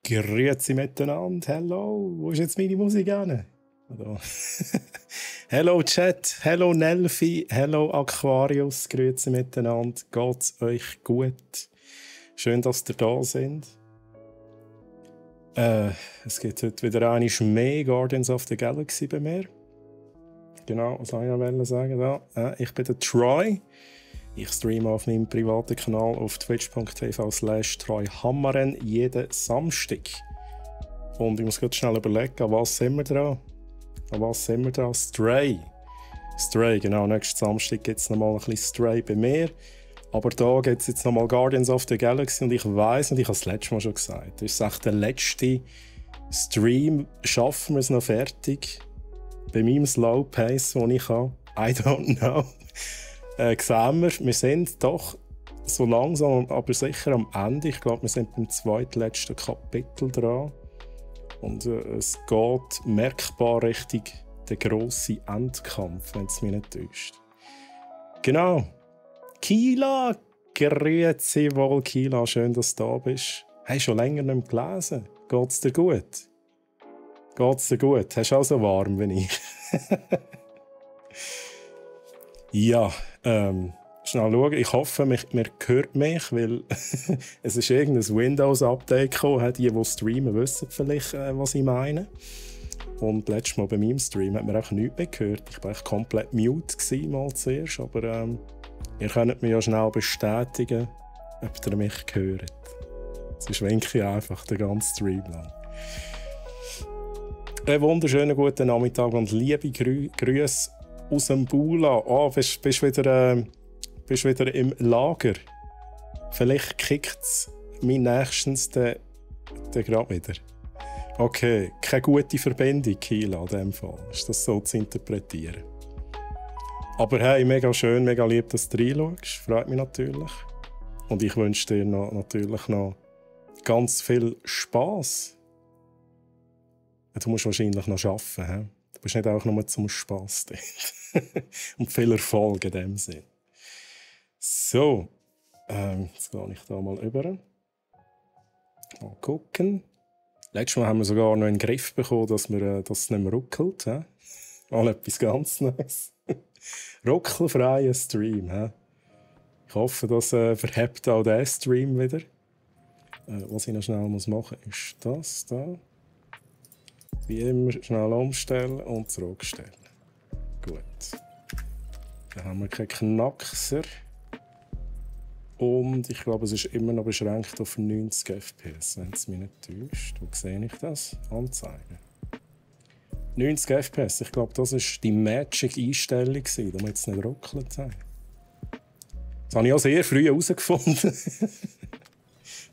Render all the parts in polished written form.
Grüezi miteinander, hello, wo ist jetzt meine Musik hin? Hello Chat, hello Nelfi, hello Aquarius, grüezi miteinander, geht's euch gut? Schön, dass ihr da sind. Es gibt heute wieder einmal mehr Guardians of the Galaxy bei mir. Genau, was soll ich noch sagen? Da? Ich bin der Troy. Ich streame auf meinem privaten Kanal auf twitch.tv/TroyHammeren jeden Samstag. Und ich muss gerade schnell überlegen, an was sind wir dran? Stray. Stray, genau. Nächsten Samstag gibt es nochmal ein bisschen Stray bei mir. Aber da gibt es jetzt nochmal Guardians of the Galaxy und ich weiss, und ich habe es das letzte Mal schon gesagt, das ist echt der letzte Stream. Schaffen wir es noch fertig? Bei meinem Slow Pace, den ich habe? I don't know. Sehen wir sind doch so langsam, aber sicher am Ende. Ich glaube, wir sind beim zweitletzten Kapitel dran. Und es geht merkbar Richtung den grossen Endkampf, wenn es mich nicht täuscht. Genau. Kila, grüezi wohl, Kila. Schön, dass du da bist. Hast du schon länger nicht mehr gelesen? Geht's dir gut? Geht's dir gut? Hast du auch so warm wie ich? Ja, schnell schauen. Ich hoffe, man hört mich, weil es ist irgendein Windows-Update gekommen. Die streamen, wissen vielleicht, was ich meine. Und letztes Mal bei meinem Stream hat man auch nichts mehr gehört. Ich war komplett mute mal zuerst, aber ihr könnt mir ja schnell bestätigen, ob ihr mich hört. Sonst winke ich einfach den ganzen Stream lang. Einen wunderschönen guten Nachmittag und liebe Grüße aus dem Bula. Oh, bist wieder im Lager. Vielleicht kickt es mich nächstens gerade wieder. Okay, keine gute Verbindung, Kila, in dem Fall. Ist das so zu interpretieren? Aber hey, mega schön, mega lieb, dass du reinschaust. Freut mich natürlich. Und ich wünsche dir natürlich noch ganz viel Spass. Du musst wahrscheinlich noch arbeiten. He? Du bist nicht auch nur zum Spass dort. Und viel Erfolg in dem Sinn. So, jetzt gehe ich da mal über. Mal gucken. Letztes Mal haben wir sogar noch in den Griff bekommen, dass es nicht mehr ruckelt. He? Mal etwas ganz Neues. Ruckelfreier Stream. He? Ich hoffe, das verhebt auch diesen Stream wieder. Was ich noch schnell machen muss, ist das da. Wie immer schnell umstellen und zurückstellen. Gut. Dann haben wir keinen Knackser. Und ich glaube, es ist immer noch beschränkt auf 90 FPS, wenn es mich nicht täuscht. Wo sehe ich das? Anzeigen. 90 FPS, ich glaube, das war die Magic-Einstellung, damit es nicht ruckelt hat. Das habe ich auch sehr früh herausgefunden.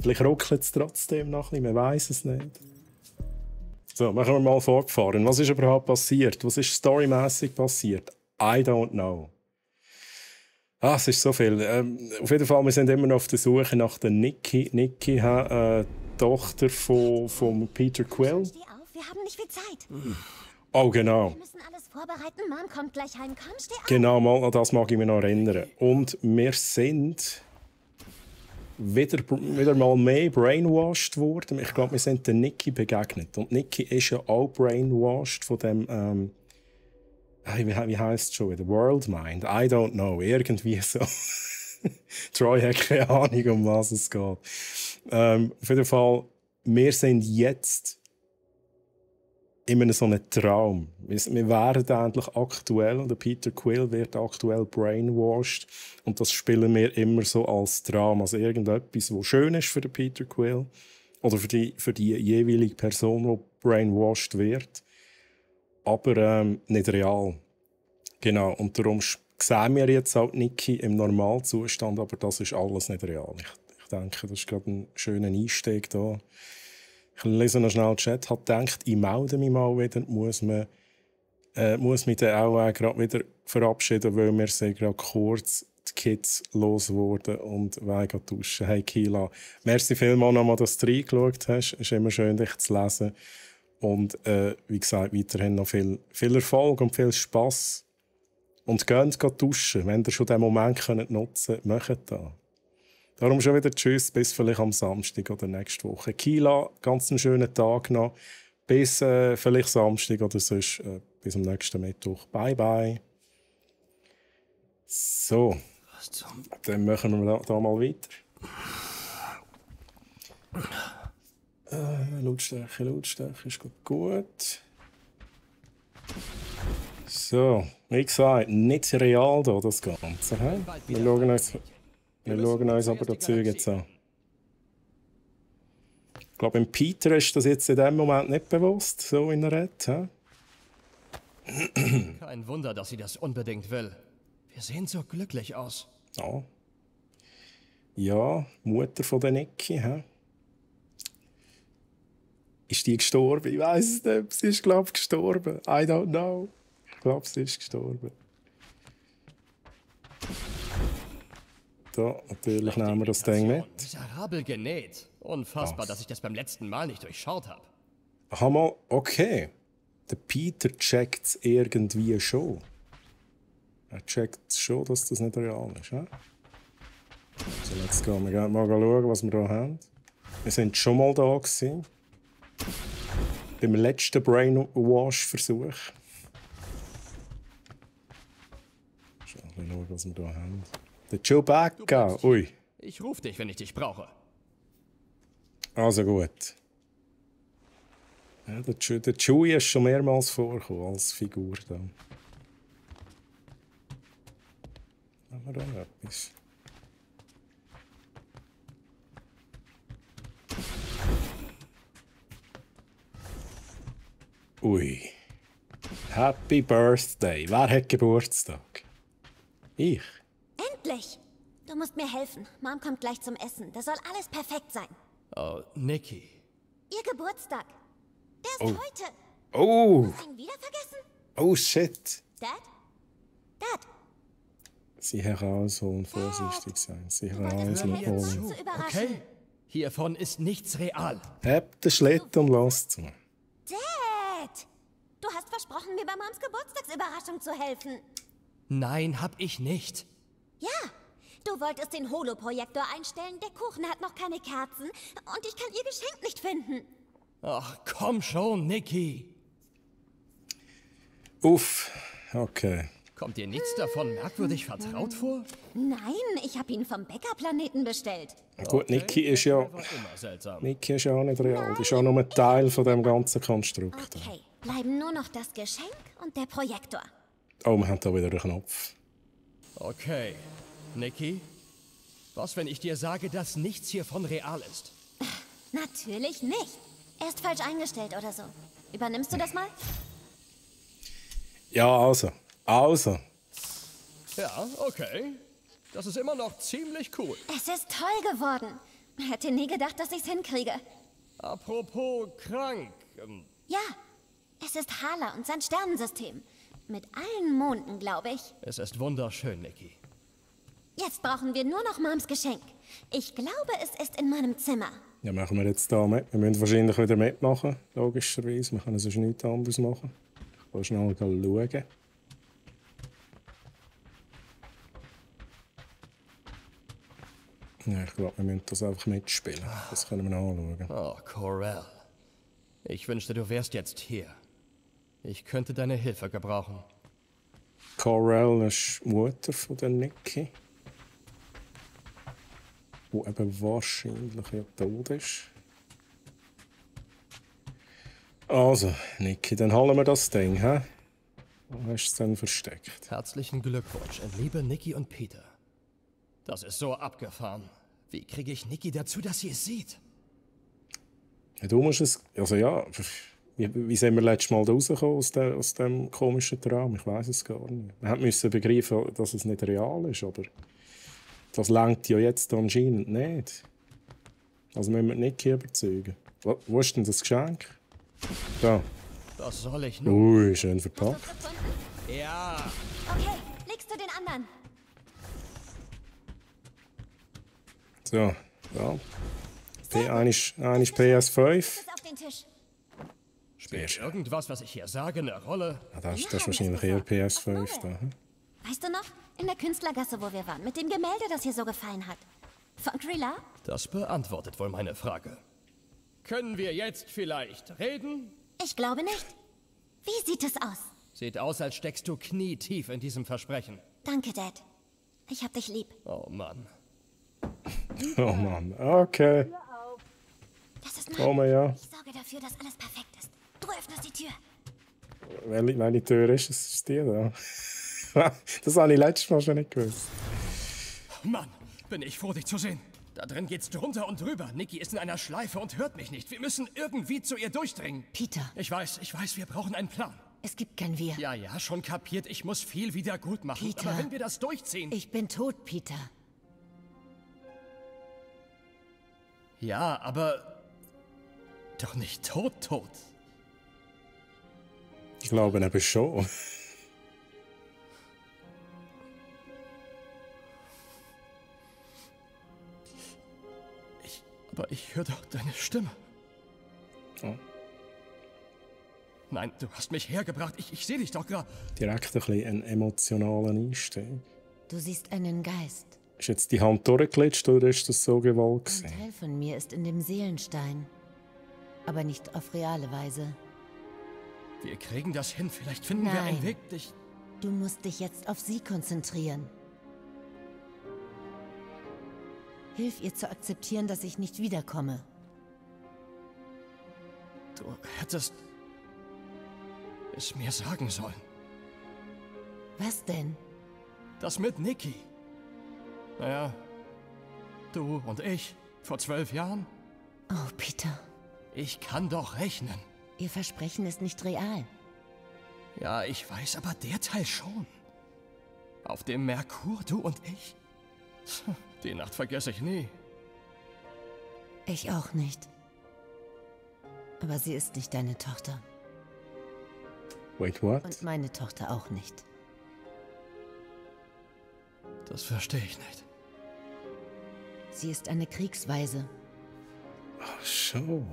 Vielleicht ruckelt es trotzdem noch ein bisschen, man weiss es nicht. So, machen wir mal fortfahren. Was ist überhaupt passiert? Was ist storymässig passiert? I don't know. Es ist so viel. Auf jeden Fall, wir sind immer noch auf der Suche nach der Nikki. Nikki, Tochter von Peter Quill. Steh auf, wir haben nicht viel Zeit. Oh, genau. Wir müssen alles vorbereiten. Mom kommt gleich heim. Komm, steh auf. Genau, mal an das mag ich mich noch erinnern. Und wir sind wieder mal mehr brainwashed worden. Ich glaube, wir sind der Nikki begegnet. Und Nikki ist ja auch brainwashed von dem, wie heisst es schon wieder? World Mind? I don't know. Irgendwie so. Troy hat keine Ahnung, um was es geht. Auf jeden Fall, wir sind jetzt in so einem Traum. Wir werden endlich aktuell, und der Peter Quill wird aktuell brainwashed. Und das spielen wir immer so als Drama. Also irgendetwas, was schön ist für den Peter Quill oder für die jeweilige Person, die brainwashed wird. Aber nicht real. Genau. Und darum sehen wir jetzt halt Nikki im Normalzustand, aber das ist alles nicht real. Ich denke, das ist gerade ein schöner Einstieg da. Ich lese noch schnell den Chat. Ich habe gedacht, ich melde mich mal wieder. Muss mich dann auch gerade wieder verabschieden, weil wir sind gerade kurz die Kids losgeworden und wollen duschen. Hey Kila, merci vielmals nochmal, dass du reingeschaut hast. Es ist immer schön, dich zu lesen. Und wie gesagt, weiterhin noch viel Erfolg und viel Spass. Und geht duschen. Wenn ihr schon diesen Moment nutzen könnt, macht das. Darum schon wieder tschüss, bis vielleicht am Samstag oder nächste Woche. Kila, ganz einen schönen Tag noch. Bis vielleicht Samstag oder sonst bis am nächsten Mittwoch. Bye, bye. So, dann machen wir da mal weiter. Lautstärke ist gut. So, wie gesagt, nicht real da, das Ganze. He? Wir schauen uns aber das Zeug jetzt an. Ich glaube, dem Peter ist das jetzt in dem Moment nicht bewusst, so in der Rede. Kein Wunder, dass sie das unbedingt will. Wir sehen so glücklich aus. Ja. Ja, Mutter von der Niki. Ist die gestorben? Ich weiß es nicht. Sie ist, glaube ich, gestorben. I don't know. Ich glaube, sie ist gestorben. Da, natürlich nehmen wir das Ding mit. Miserabel genäht. Unfassbar, dass ich das beim letzten Mal nicht durchschaut habe. Hammer, okay. Der Peter checkt es irgendwie schon. Er checkt schon, dass das nicht real ist. So, jetzt gehen wir mal schauen, was wir hier haben. Wir sind schon mal da gewesen. Beim letzten Brainwash-Versuch. Schauen, was wir hier haben. Der Chewbacca. Ui. Ich rufe dich, wenn ich dich brauche. Also gut. Ja, der Chewie ist schon mehrmals vorgekommen als Figur da. Haben wir da noch etwas? Ui. Happy Birthday. Wer hat Geburtstag? Ich. Endlich! Du musst mir helfen. Mom kommt gleich zum Essen. Da soll alles perfekt sein. Oh, Niki. Ihr Geburtstag. Der ist heute. Oh. Hast du ihn wieder vergessen? Oh shit. Dad? Dad? Sie herausholen, vorsichtig sein. Sie herausholen. Zu überraschen. Okay. Hiervon ist nichts real. Habt den Schlitten und lasst zu. Dad! Du hast versprochen, mir bei Moms Geburtstagsüberraschung zu helfen. Nein, hab ich nicht. Ja, du wolltest den Holo-Projektor einstellen, der Kuchen hat noch keine Kerzen und ich kann ihr Geschenk nicht finden. Ach, komm schon, Niki. Uff, okay. Kommt dir nichts davon merkwürdig vertraut vor? Nein, ich habe ihn vom Bäckerplaneten bestellt. Gut, Niki ist ja... War immer seltsam. Niki ist ja auch nicht real. Die ist auch nur ein Teil von dem ganzen Konstrukt. Okay, bleiben nur noch das Geschenk und der Projektor. Oh, wir haben da wieder einen Knopf. Okay. Niki? Was, wenn ich dir sage, dass nichts hiervon real ist? Natürlich nicht. Er ist falsch eingestellt oder so. Übernimmst du das mal? Ja, also. Ja, okay. Das ist immer noch ziemlich cool. Es ist toll geworden. Hätte nie gedacht, dass ich's hinkriege. Apropos krank. Ja, es ist Hala und sein Sternensystem. Mit allen Monden, glaube ich. Es ist wunderschön, Niki. Jetzt brauchen wir nur noch Moms Geschenk. Ich glaube, es ist in meinem Zimmer. Ja, machen wir jetzt da mit. Wir müssen wahrscheinlich wieder mitmachen, logischerweise. Wir können sonst nichts anderes machen. Ich will schnell schauen. Ja, ich glaube, wir müssen das einfach mitspielen. Das können wir anschauen. Oh, Corell. Ich wünschte, du wärst jetzt hier. Ich könnte deine Hilfe gebrauchen. Corell ist die Mutter von der Niki. Die eben wahrscheinlich ja tot ist. Also, Niki, dann holen wir das Ding, hä? Wo hast du es denn versteckt? Herzlichen Glückwunsch und liebe Niki und Peter. Das ist so abgefahren. Wie kriege ich Niki dazu, dass sie es sieht? Ja, du musst es... Also ja... Wie sind wir letztes Mal da rausgekommen aus dem komischen Traum? Ich weiß es gar nicht. Wir mussten begreifen, dass es nicht real ist, aber das langt ja jetzt anscheinend nicht. Also müssen wir Niki überzeugen. Wo ist denn das Geschenk? Da. Das soll ich nur. Ui, schön verpackt. Hast du's gefunden? Ja. Okay, legst du den anderen. So, ja. Eine ist PS5. Ist auf den Tisch. Spielt irgendwas, was ich hier sage, eine Rolle? Ja, das ist wahrscheinlich eher PS5 da. Hm? Weißt du noch? In der Künstlergasse, wo wir waren, mit dem Gemälde, das hier so gefallen hat. Von Krilla? Das beantwortet wohl meine Frage. Können wir jetzt vielleicht reden? Ich glaube nicht. Wie sieht es aus? Sieht aus, als steckst du knietief in diesem Versprechen. Danke, Dad. Ich hab dich lieb. Oh Mann. Oh Mann, okay. Das ist Oh mein. man, ja. Ich sorge dafür, dass alles perfekt ist. Du öffnest die Tür. Welche Tür ist es? Ist die da? Das habe ich letztes Mal schon nicht gewusst. Mann, bin ich froh, dich zu sehen. Da drin geht's drunter und drüber. Nikki ist in einer Schleife und hört mich nicht. Wir müssen irgendwie zu ihr durchdringen. Peter, Ich weiß, wir brauchen einen Plan. es gibt kein Wir. Ja, schon kapiert. Ich muss viel wieder gut machen. Peter. Aber wenn wir das durchziehen... Ich bin tot, Peter. Ja, aber... Doch nicht tot. Ich glaube eben schon. Aber ich höre doch deine Stimme. Oh. Nein, du hast mich hergebracht. Ich sehe dich doch gerade. Direkt ein bisschen einen emotionalen Einstieg. Du siehst einen Geist. Ist jetzt die Hand durchgeglitscht oder ist das so gewollt Ein gewesen? Teil von mir ist in dem Seelenstein. Aber nicht auf reale Weise. Wir kriegen das hin. Vielleicht finden wir einen Nein. Weg, dich... Du musst dich jetzt auf sie konzentrieren. Hilf ihr zu akzeptieren, dass ich nicht wiederkomme. Du hättest... es mir sagen sollen. Was denn? Das mit Nikki. Naja, du und ich, vor 12 Jahren. Oh, Peter. Ich kann doch rechnen. Ihr Versprechen ist nicht real. Ja, ich weiß, aber der Teil schon. Auf dem Merkur, du und ich. Die Nacht vergesse ich nie. Ich auch nicht. Aber sie ist nicht deine Tochter. Wait, what? Und meine Tochter auch nicht. Das verstehe ich nicht. Sie ist eine Kriegsweise. Ach so.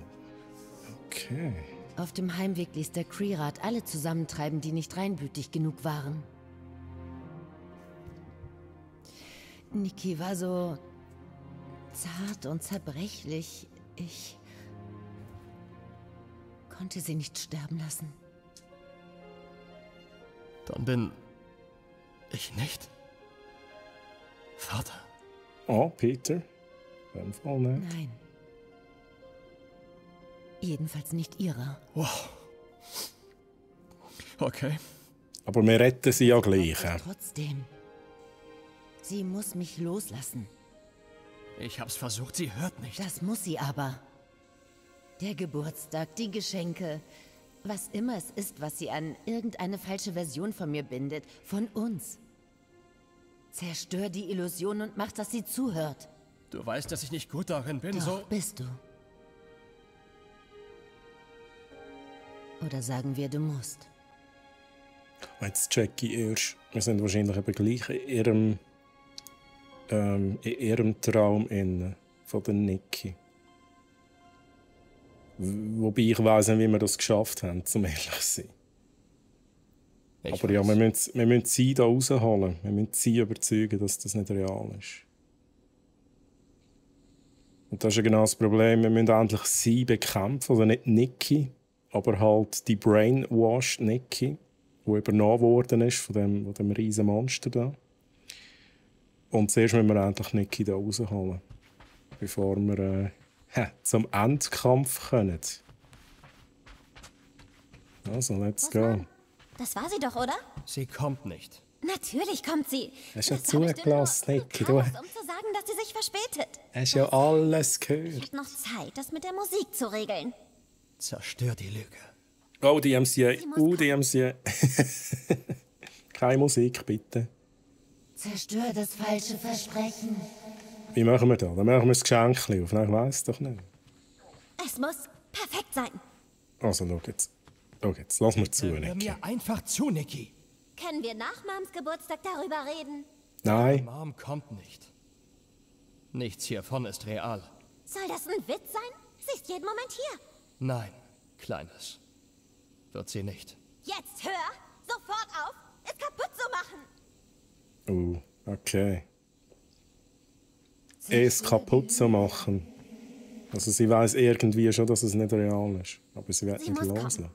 Okay. Auf dem Heimweg ließ der Kree-Rat alle zusammentreiben, die nicht reinblütig genug waren. Nikki war so zart und zerbrechlich. Ich konnte sie nicht sterben lassen. Dann bin ich nicht Vater. Oh, Peter. In dem Fall nicht. Nein. Jedenfalls nicht ihrer. Wow. Okay. Aber wir retten sie ja gleich. Trotzdem. Sie muss mich loslassen. Ich hab's versucht, sie hört nicht. Das muss sie aber. Der Geburtstag, die Geschenke, was immer es ist, was sie an irgendeine falsche Version von mir bindet, von uns. Zerstör die Illusion und mach, dass sie zuhört. Du weißt, dass ich nicht gut darin bin, Doch, so... bist du. Oder sagen wir, du musst. Jetzt check ich erst. Wir sind wahrscheinlich eben gleich in ihrem Traum von der Nikki. Wobei ich weiss nicht, wie wir das geschafft haben, zum ehrlich zu sein. Ich Aber ja, weiß. wir müssen sie da rausholen. Wir müssen sie überzeugen, dass das nicht real ist. Und das ist ja genau das Problem. Wir müssen endlich sie bekämpfen. Also nicht Nikki, aber halt die brainwashed Nikki, die übernommen worden ist von dem riesen Monster da. Und zuerst müssen wir endlich Nikki da rausholen, bevor wir zum Endkampf können. Also, let's go. Das war sie doch, oder? Sie kommt nicht. Natürlich kommt sie. Hast du ja Das hab ich dir zugelassen, nur Nikki, Chaos, du- um zu sagen, dass sie sich verspätet. Hast ja alles Ich gehört. hab noch Zeit, das mit der Musik zu regeln. Zerstör die Lüge. Oh, DMCA. muss DMCA. Keine Musik, bitte. Zerstör das falsche Versprechen. Wie machen wir das? Dann machen wir das Geschenk auf. Nein, ich weiss doch nicht. Es muss perfekt sein. Also, schau jetzt. Lass mir zu, Hör Nikki. mir einfach zu, Nikki. Können wir nach Mams Geburtstag darüber reden? Nein. Mom kommt nicht. Nichts hiervon ist real. Soll das ein Witz sein? Sie ist jeden Moment hier. Nein, Kleines. Wird sie nicht. Jetzt hör sofort auf, es kaputt zu machen. Okay. es kaputt zu machen. Also sie weiß irgendwie schon, dass es nicht real ist. Aber sie wird nicht loslassen.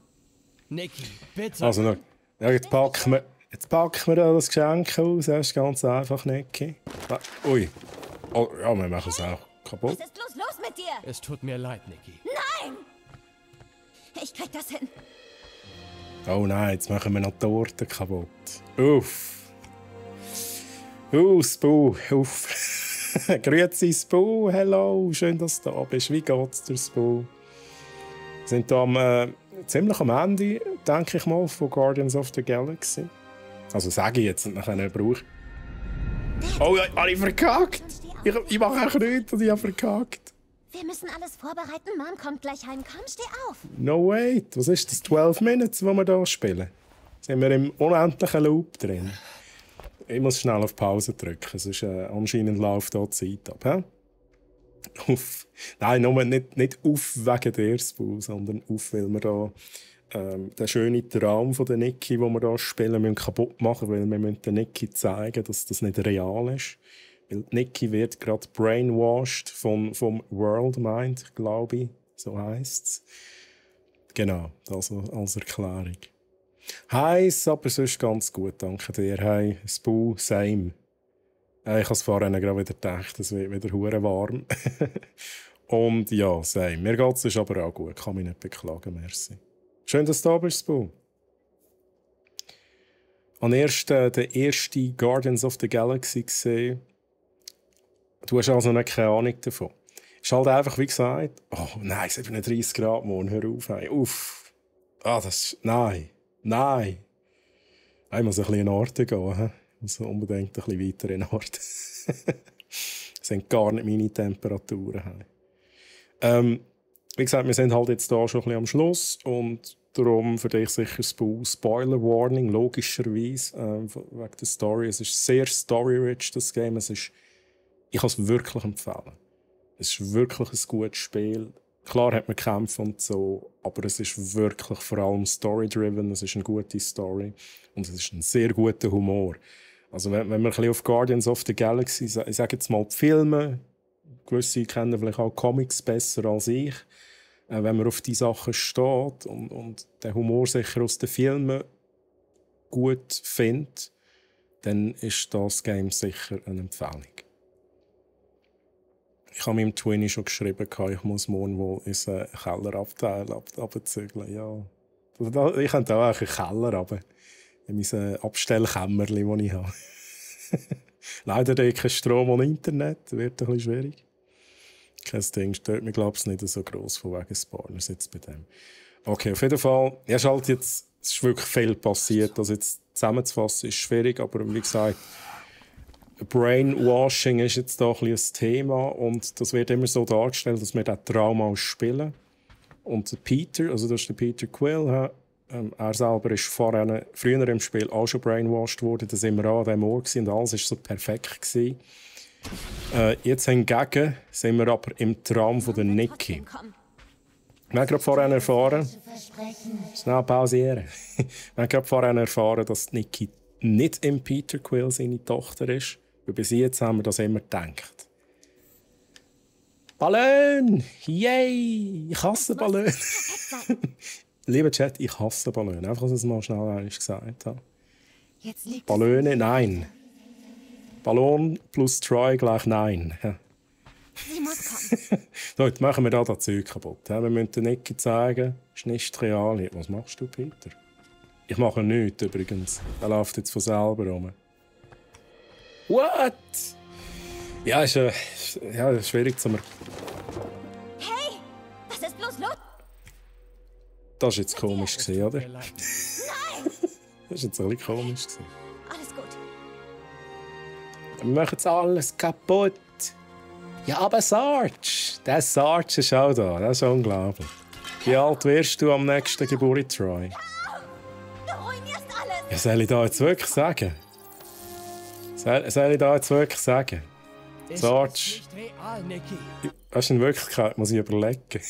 Niki, bitte. Also, ja, jetzt packen wir da das Geschenk aus. Das ist ganz einfach, Niki. Ui. Oh, ja, wir machen es auch kaputt. Was ist los mit dir? Es tut mir leid, Niki. Nein! Ich krieg das hin. Oh nein, jetzt machen wir noch die Torte kaputt. Uff. Spoo. Uff. Grüezi, Spoo. Hello. Schön, dass du da bist. Wie geht's dir, Spoo? Wir sind hier ziemlich am Ende, denke ich mal, von Guardians of the Galaxy. Also sage ich jetzt, und nachher brauche ich... Oh, ich habe verkackt! Ich mache auch nichts und ich habe verkackt. Wir müssen alles vorbereiten. Mom kommt gleich heim. Komm, steh auf. No wait, was ist das? 12 Minutes, die wir hier spielen? Sind wir im unendlichen Loop drin? Ich muss schnell auf Pause drücken, sonst anscheinend läuft hier die Zeit ab. He? Nein, nur nicht auf wegen der Spoo, sondern auf, weil wir da den schönen Traum von der Niki, den wir hier spielen, müssen kaputt machen, weil wir müssen der Niki zeigen, dass das nicht real ist. Weil Niki wird gerade brainwashed vom World Mind, glaube ich, so heisst es. Genau, das als Erklärung. Heiß, aber sonst ganz gut, danke dir. Hey, Spoo, same. Ich habe es vorhin gerade wieder gedacht, es wird wieder hure warm. Und ja, same. Mir geht es aber auch gut, kann mich nicht beklagen, merci. Schön, dass du da bist, Spoo. Der erste Guardians of the Galaxy gesehen. Du hast also nicht keine Ahnung davon. Ist halt einfach, wie gesagt, oh nein, 37 Grad morgen, hör auf. Hey. Uff. Nein. Ich muss ein bisschen in den Norden gehen. He? Ich muss unbedingt ein bisschen weiter in den Norden. Das sind gar nicht meine Temperaturen. Wie gesagt, wir sind halt jetzt hier schon ein bisschen am Schluss und darum für dich sicher Spoiler Warning, logischerweise, wegen der Story. Es ist sehr story-rich, das Game. Ich kann es wirklich empfehlen. Es ist wirklich ein gutes Spiel. Klar hat man Kämpfe und so, aber es ist wirklich vor allem story-driven. Es ist eine gute Story und es ist ein sehr guter Humor. Also wenn wir ein bisschen auf Guardians of the Galaxy, ich sage jetzt mal die Filme, gewisse kennen vielleicht auch Comics besser als ich, wenn man auf die Sachen steht und den Humor sicher aus den Filmen gut findet, dann ist das Game sicher eine Empfehlung. Ich habe meinem Twinny schon geschrieben, ich muss morgen wohl ins Kellerabteil abzügeln. Ja. Ich könnte auch einen Keller runter. In mein Abstellkämmerchen, das ich habe. Leider habe ich kein Strom und Internet. Das wird ein bisschen schwierig. Kein Ding stört mich, glaube ich, nicht so gross von wegen Spawner sitzt bei dem. Okay, auf jeden Fall. Es ist wirklich viel passiert. Das jetzt zusammenzufassen ist schwierig, aber wie gesagt, Brainwashing ist jetzt da ein bisschen ein Thema und das wird immer so dargestellt, dass wir diesen Traum auch spielen. Und Peter, also das ist der Peter Quill, er selber ist früher im Spiel auch schon brainwashed worden, da sind wir an diesem Ort und alles war so perfekt gewesen. Jetzt hingegen sind wir aber im Traum von der Niki. Wir haben gerade vorhin erfahren, schnell pausieren. Wir haben gerade vorhin erfahren, dass Niki nicht im Peter Quill seine Tochter ist. Und bis jetzt haben wir das immer gedacht. Ballon! Yay! Ich hasse Ballon! Lieber Chat, ich hasse Ballon. Einfach, dass ich es mal schnell gesagt habe. Ballone, nein. Ballon plus Troy gleich nein. Sie muss kommen. So, jetzt machen wir das Zeug kaputt. Wir müssen den Niki zeigen, es ist nicht real. Was machst du, Peter? Ich mache nichts übrigens. Er läuft jetzt von selber rum. What? Ja, ist schwierig zu mir. Hey! Was ist bloß los? Das war jetzt komisch, oder? Nein! Das war jetzt ein bisschen komisch. Alles gut. Wir machen jetzt alles kaputt. Ja, aber Sarge! Der Sarge ist auch da. Das ist unglaublich. Wie alt wirst du am nächsten Geburt, Troy? Du ruinierst alles! Ja, soll ich da jetzt wirklich sagen? Soll ich da jetzt wirklich sagen? Sarge. Ist nicht real, Niki. Das in Wirklichkeit muss ich überlegen.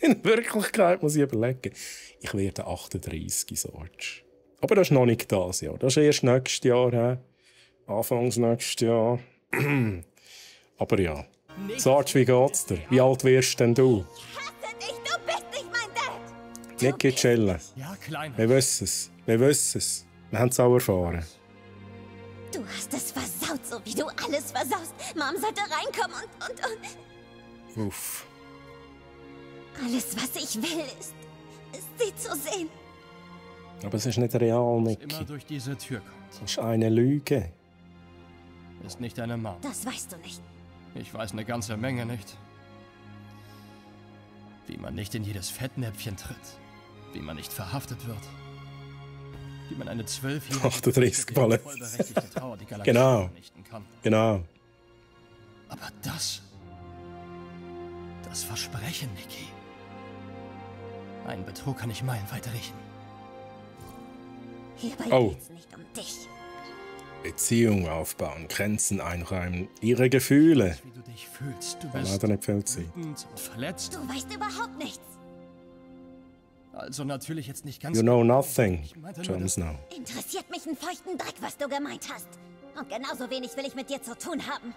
In Wirklichkeit muss ich überlegen. Ich werde 38, Sarge. Aber das ist noch nicht das Jahr. Das ist erst nächstes Jahr. Anfangs nächstes Jahr. Aber ja. Sarge, wie geht's dir? Wie alt wirst denn du? Ich hasse dich, du bist nicht mein Dad! Nicky, chillen. Ja, Kleiner. Wir wissen es. Wir wissen es. Wir haben es auch erfahren. Du hast es versaut, so wie du alles versaust. Mom sollte reinkommen und... Uff. Alles, was ich will, ist sie zu sehen. Aber es ist nicht real, Immer Nicky. durch diese Tür kommt. Es ist eine Lüge. Ist nicht deine Mom. Das weißt du nicht. Ich weiß eine ganze Menge nicht. Wie man nicht in jedes Fettnäpfchen tritt. Wie man nicht verhaftet wird. Wie man eine 12-jährige 38 Ballen. vollberechtigte Trauer die Galaxie Genau. vernichten kann. Genau. Aber das Versprechen, Nicky. Ein Betrug kann ich meilenweit riechen. Hierbei Oh. geht's nicht um dich. Beziehung aufbauen, Grenzen einräumen, ihre Gefühle. Wie du dich fühlst. Du Kann bist leider nicht viel Zeit. wütend und verletzt. Du weißt überhaupt nichts. Also natürlich jetzt nicht ganz... You know nothing, Ich meinte nur, Jon dass- Snow. Interessiert mich einen feuchten Dreck, was du gemeint hast. Und genauso wenig will ich mit dir zu tun haben.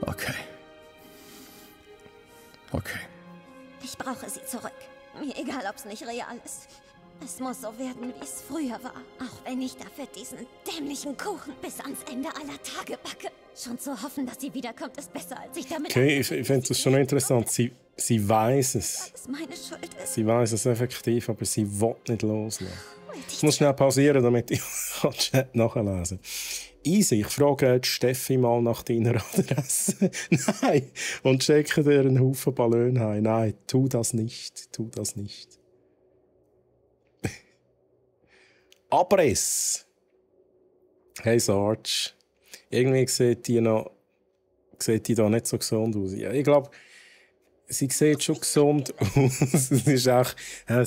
Okay. Okay. Ich brauche sie zurück. Mir egal, ob es nicht real ist. Es muss so werden, wie es früher war. Auch wenn ich dafür diesen dämlichen Kuchen bis ans Ende aller Tage backe. Schon zu hoffen, dass sie wiederkommt, ist besser, als ich damit... Okay, ich finde das schon interessant. Sie weiß es. Dass meine Schuld ist. Sie weiß es effektiv, aber sie will nicht loslassen. Wollte Ich muss schnell pausieren, damit ich den Chat nachlesen kann. Easy, ich frage jetzt Steffi mal nach deiner Adresse. Nein. Und schicke dir einen Haufen Ballon heim. Nein, tu das nicht. Tu das nicht. Abriss. Hey Sarge. Irgendwie sieht die da nicht so gesund aus. Ja, ich glaube, sie sieht schon gesund aus. Es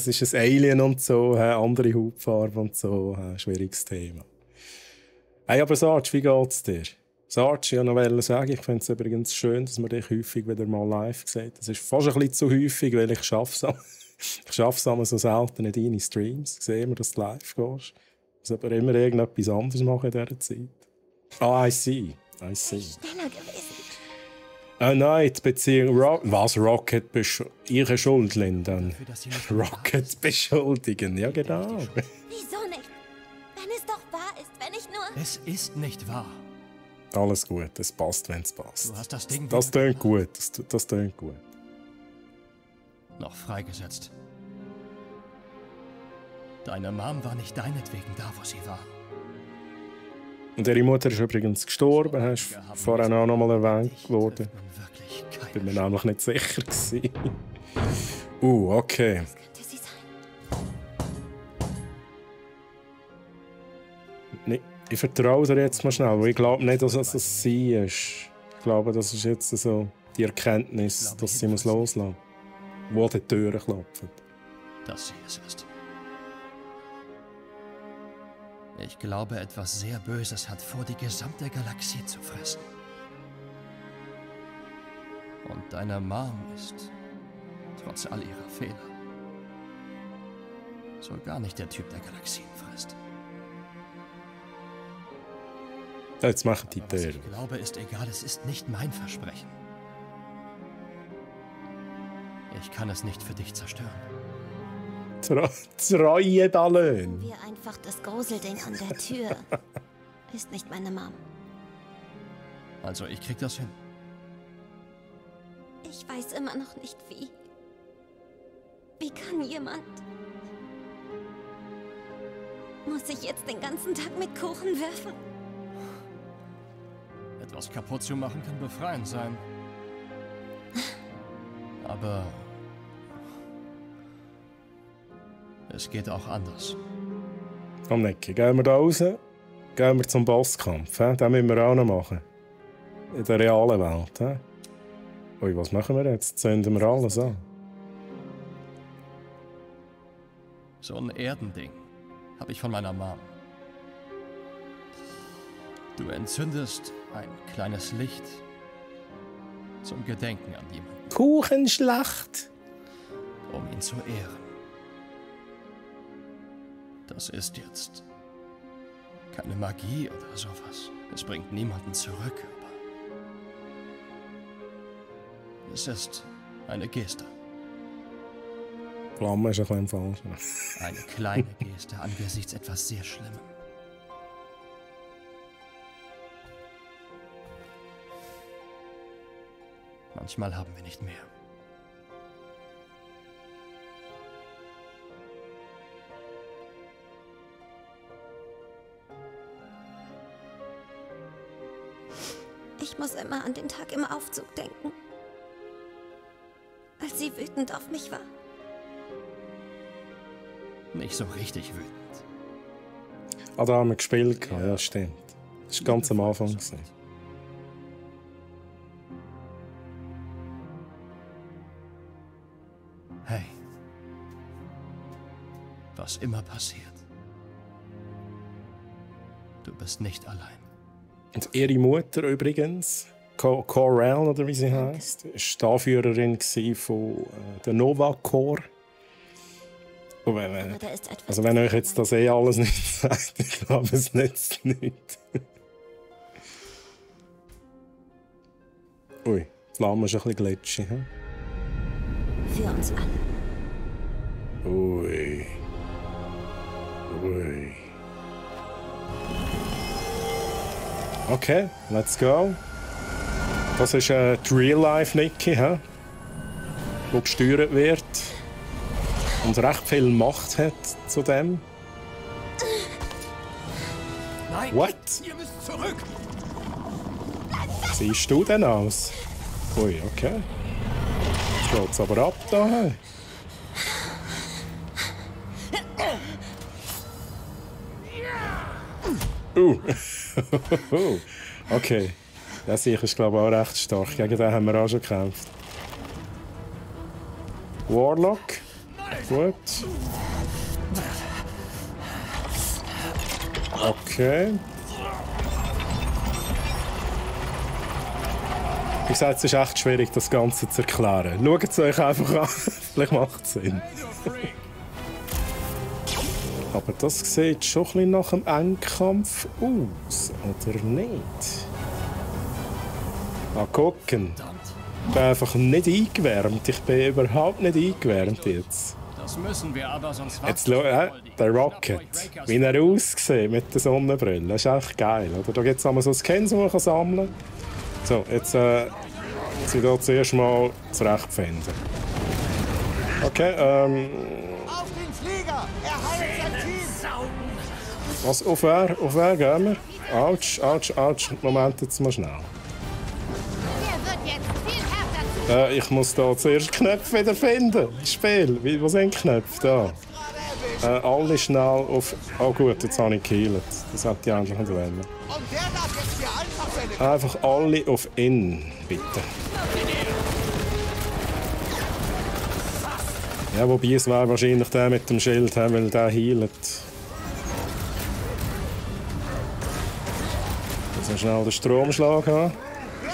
ist ein Alien und so, andere Hautfarbe und so. Schwieriges Thema. Hey, aber Sarge, wie geht's dir? Sarge, ich wollte noch sagen, ich finde es übrigens schön, dass man dich häufig wieder mal live sieht. Das ist fast ein bisschen zu häufig, weil ich schaffe es so selten in deine Streams. Sehen wir, dass du live gehst. Ich muss aber immer irgendetwas anderes machen in dieser Zeit. Ah, I see. schneller gewesen. Nein, die Beziehung... Was, Rocket ihre Schuld, Linda? Für das sie nicht Rocket beschuldigen, ja genau. Wieso nicht? Wenn es doch wahr ist, wenn ich nur... Es ist nicht wahr. Alles gut, es passt, wenn es passt. Du hast das Ding Das wieder tönt gut, das tönt gut. noch freigesetzt. Deine Mom war nicht deinetwegen da, wo sie war. Und ihre Mutter ist übrigens gestorben, hast du vorhin auch noch mal erwähnt worden. Wirklich keine Bin mir nämlich nicht sicher gewesen. Okay. Könnte sie sein? Nee, ich vertraue dir jetzt mal schnell, weil ich glaube nicht, dass es sie ist. Ich glaube, das ist jetzt so die Erkenntnis, dass sie muss loslassen muss. Wo die Türen klopfen. dass sie es ist. Ich glaube, etwas sehr Böses hat vor, die gesamte Galaxie zu fressen. Und deine Mom ist, trotz all ihrer Fehler, so gar nicht der Typ, der Galaxien frisst. Jetzt machen die Aber was Türen. ich glaube, ist egal, es ist nicht mein Versprechen. Ich kann es nicht für dich zerstören. Treue Ballon. Wir einfach das Gruselding an der Tür. Ist nicht meine Mom. Also, ich krieg das hin. Ich weiß immer noch nicht wie. Wie kann jemand... Muss ich jetzt den ganzen Tag mit Kuchen werfen? Etwas kaputt zu machen kann befreiend sein. Aber es geht auch anders. Komm, Nicky, gehen wir da raus. Gehen wir zum Bosskampf. Den müssen wir auch noch machen. In der realen Welt. Ui, was machen wir jetzt? Zünden wir alles an. So ein Erdending habe ich von meiner Mom. Du entzündest ein kleines Licht zum Gedenken an jemanden, Kuchenschlacht. um ihn zu ehren. Das ist jetzt keine Magie oder sowas. Es bringt niemanden zurück, aber Es ist eine Geste. Flamme ist ein bisschen falsch. Eine kleine Geste angesichts etwas sehr Schlimmem. Manchmal haben wir nicht mehr. Ich muss immer an den Tag im Aufzug denken. Als sie wütend auf mich war. Nicht so richtig wütend. Ah, da haben wir gespielt. Ja, stimmt. Das war ganz am Anfang. Gewesen. Hey. Was immer passiert. Du bist nicht allein. Und ihre Mutter übrigens, Corel, oder wie sie heisst, war die Anführerin von der Nova Corps. Also wenn euch jetzt das alles nicht sagt, ich glaube, es nützt nicht. Ui, die Flamme ist ein bisschen glitschig. Hm? Für uns alle. Ui. Ui. Okay, let's go. Das ist die Real-Life-Nikki, die gesteuert wird und recht viel Macht hat zu dem. Nein! What? Ihr müsst zurück! Siehst du denn aus? Ui, okay. Jetzt geht's aber ab da. Hey. Okay. Der Sieg ist, glaube ich, auch recht stark. Gegen den haben wir auch schon gekämpft. Warlock. Gut. Okay. Wie gesagt, es ist echt schwierig, das Ganze zu erklären. Schaut es euch einfach an. Vielleicht macht es Sinn. Aber das sieht schon ein bisschen nach einem Endkampf aus, oder nicht? Mal gucken. Ich bin einfach nicht eingewärmt. Ich bin überhaupt nicht eingewärmt jetzt. Das müssen wir aber, sonst Jetzt der Rocket, wie er aussieht mit der Sonnenbrille. Das ist echt geil, oder? Da gibt es einmal so Skins, die man sammeln kann. So, jetzt muss ich hier zuerst mal zurechtfinden. Okay, Auf den Flieger! Er heilt sein Team! Was, auf wer gehen wir? Autsch, Autsch, Autsch. Moment, jetzt mal schnell. Der wird jetzt viel härter zu. Ich muss da zuerst Knöpfe wieder finden. Spiel, wo sind die Knöpfe? Da. Alle schnell auf... Oh gut, jetzt habe ich geheilt. Das hätte ich eigentlich nicht wollen. Und der darf jetzt hier einfach seine... Einfach alle auf In, bitte. Ja, wobei es wäre wahrscheinlich der mit dem Schild, weil der heilt. So schnell den Stromschlag haben. Ja,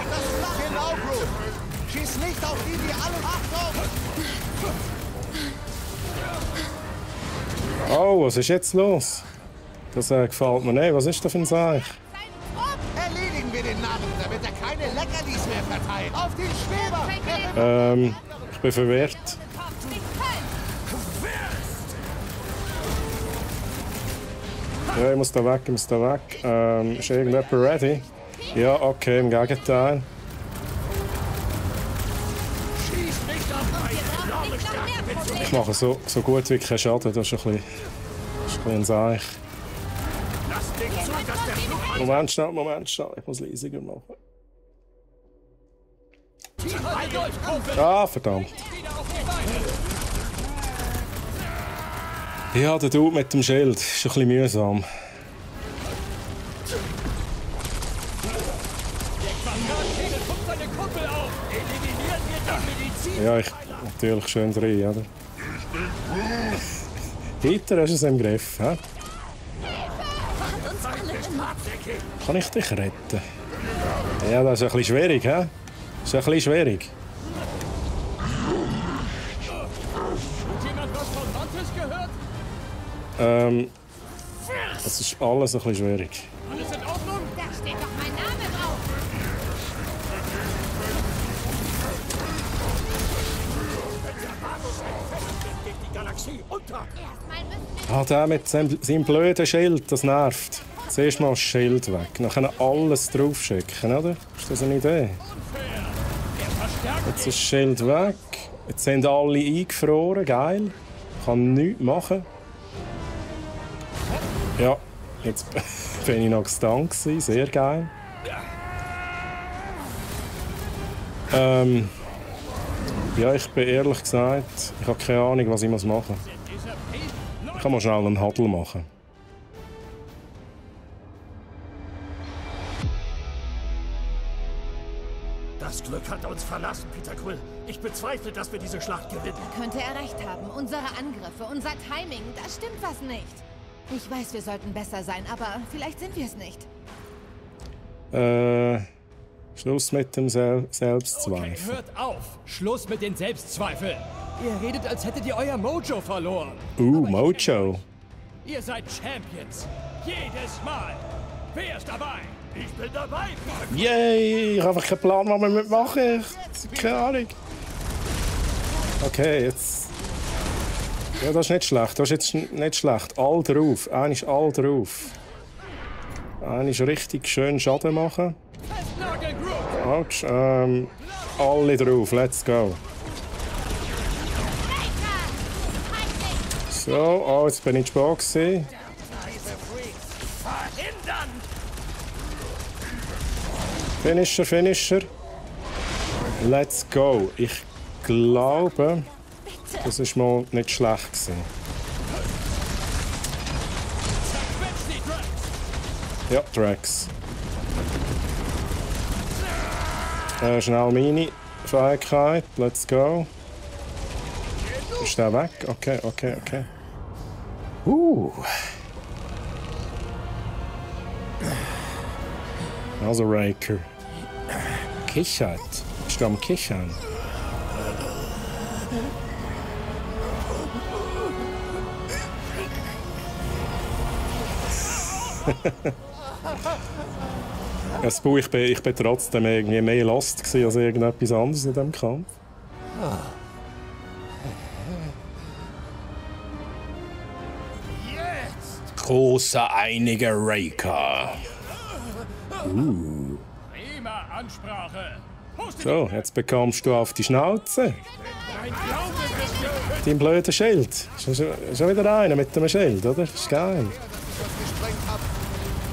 das ist genau, Bro. Schieß nicht auf die alle Achtung! Oh, was ist jetzt los? Das gefällt mir nicht. Was ist das für ein Seich? Erledigen wir den Narren, damit er keine Leckerlis mehr verteilt. Auf den Schweber! Ich bin verwirrt. Ja, ich muss da weg, Ist irgendjemand ready? Ja, okay, im Gegenteil. Ich mache so gut wie keinen Schaden, das ist ein bisschen ein Seich. Moment schnell, ich muss leisiger machen. Ah, verdammt. Ja, der Dude mit dem Schild ist ein bisschen mühsam. Ja, natürlich schön drin, oder? Peter, hast du es im Griff, hä? Kann ich dich retten? Ja, das ist ein bisschen schwierig, hä? Das ist ein bisschen schwierig. Das ist alles ein bisschen schwierig. Alles in Ordnung? Da steht doch mein Name drauf. Schlag sie unter! Erstmal müssen wir... Ah, der mit seinem blöden Schild, das nervt. Zuerst mal das Schild weg, dann können alles draufschicken, oder? Ist das eine Idee? Jetzt ist das Schild weg. Jetzt sind alle eingefroren, geil. Ich kann nichts machen. Ja, jetzt bin ich noch gestunt gewesen, sehr geil. Ja, ich bin ehrlich gesagt, ich habe keine Ahnung, was ich machen muss. Ich kann mal schnell einen Huddle machen. Das Glück hat uns verlassen, Peter Quill. Ich bezweifle, dass wir diese Schlacht gewinnen. Könnte er recht haben. Unsere Angriffe, unser Timing, da stimmt was nicht. Ich weiß, wir sollten besser sein, aber vielleicht sind wir es nicht. Schluss mit dem Selbstzweifel. Okay, hört auf! Schluss mit den Selbstzweifeln! Ihr redet, als hättet ihr euer Mojo verloren. Mojo. Ihr seid Champions. Jedes Mal. Wer ist dabei? Ich bin dabei. Yay! Ich habe einfach keinen Plan, was wir mitmachen. Keine Ahnung. Okay, jetzt... Ja, das ist nicht schlecht. Das ist jetzt nicht schlecht. All drauf. Einer ist all drauf. Einer ist richtig schön Schaden machen. Autsch. Alle drauf. Let's go. So, oh, jetzt bin ich spät gewesen. Finisher. Let's go. Ich glaube, das ist mal nicht schlecht gewesen. Ja, Drax. Schnell meine Fähigkeit. Let's go. Ist der weg? Okay. Also Raker. Kichert. Bist du am Kichern? Ich bin trotzdem irgendwie mehr lost gewesen als irgendetwas anderes in diesem Kampf. Großer einiger Raker. Prima Ansprache. So, jetzt bekommst du auf die Schnauze. Dein blöder Schild. Schon wieder einer mit dem Schild, oder? Ist geil.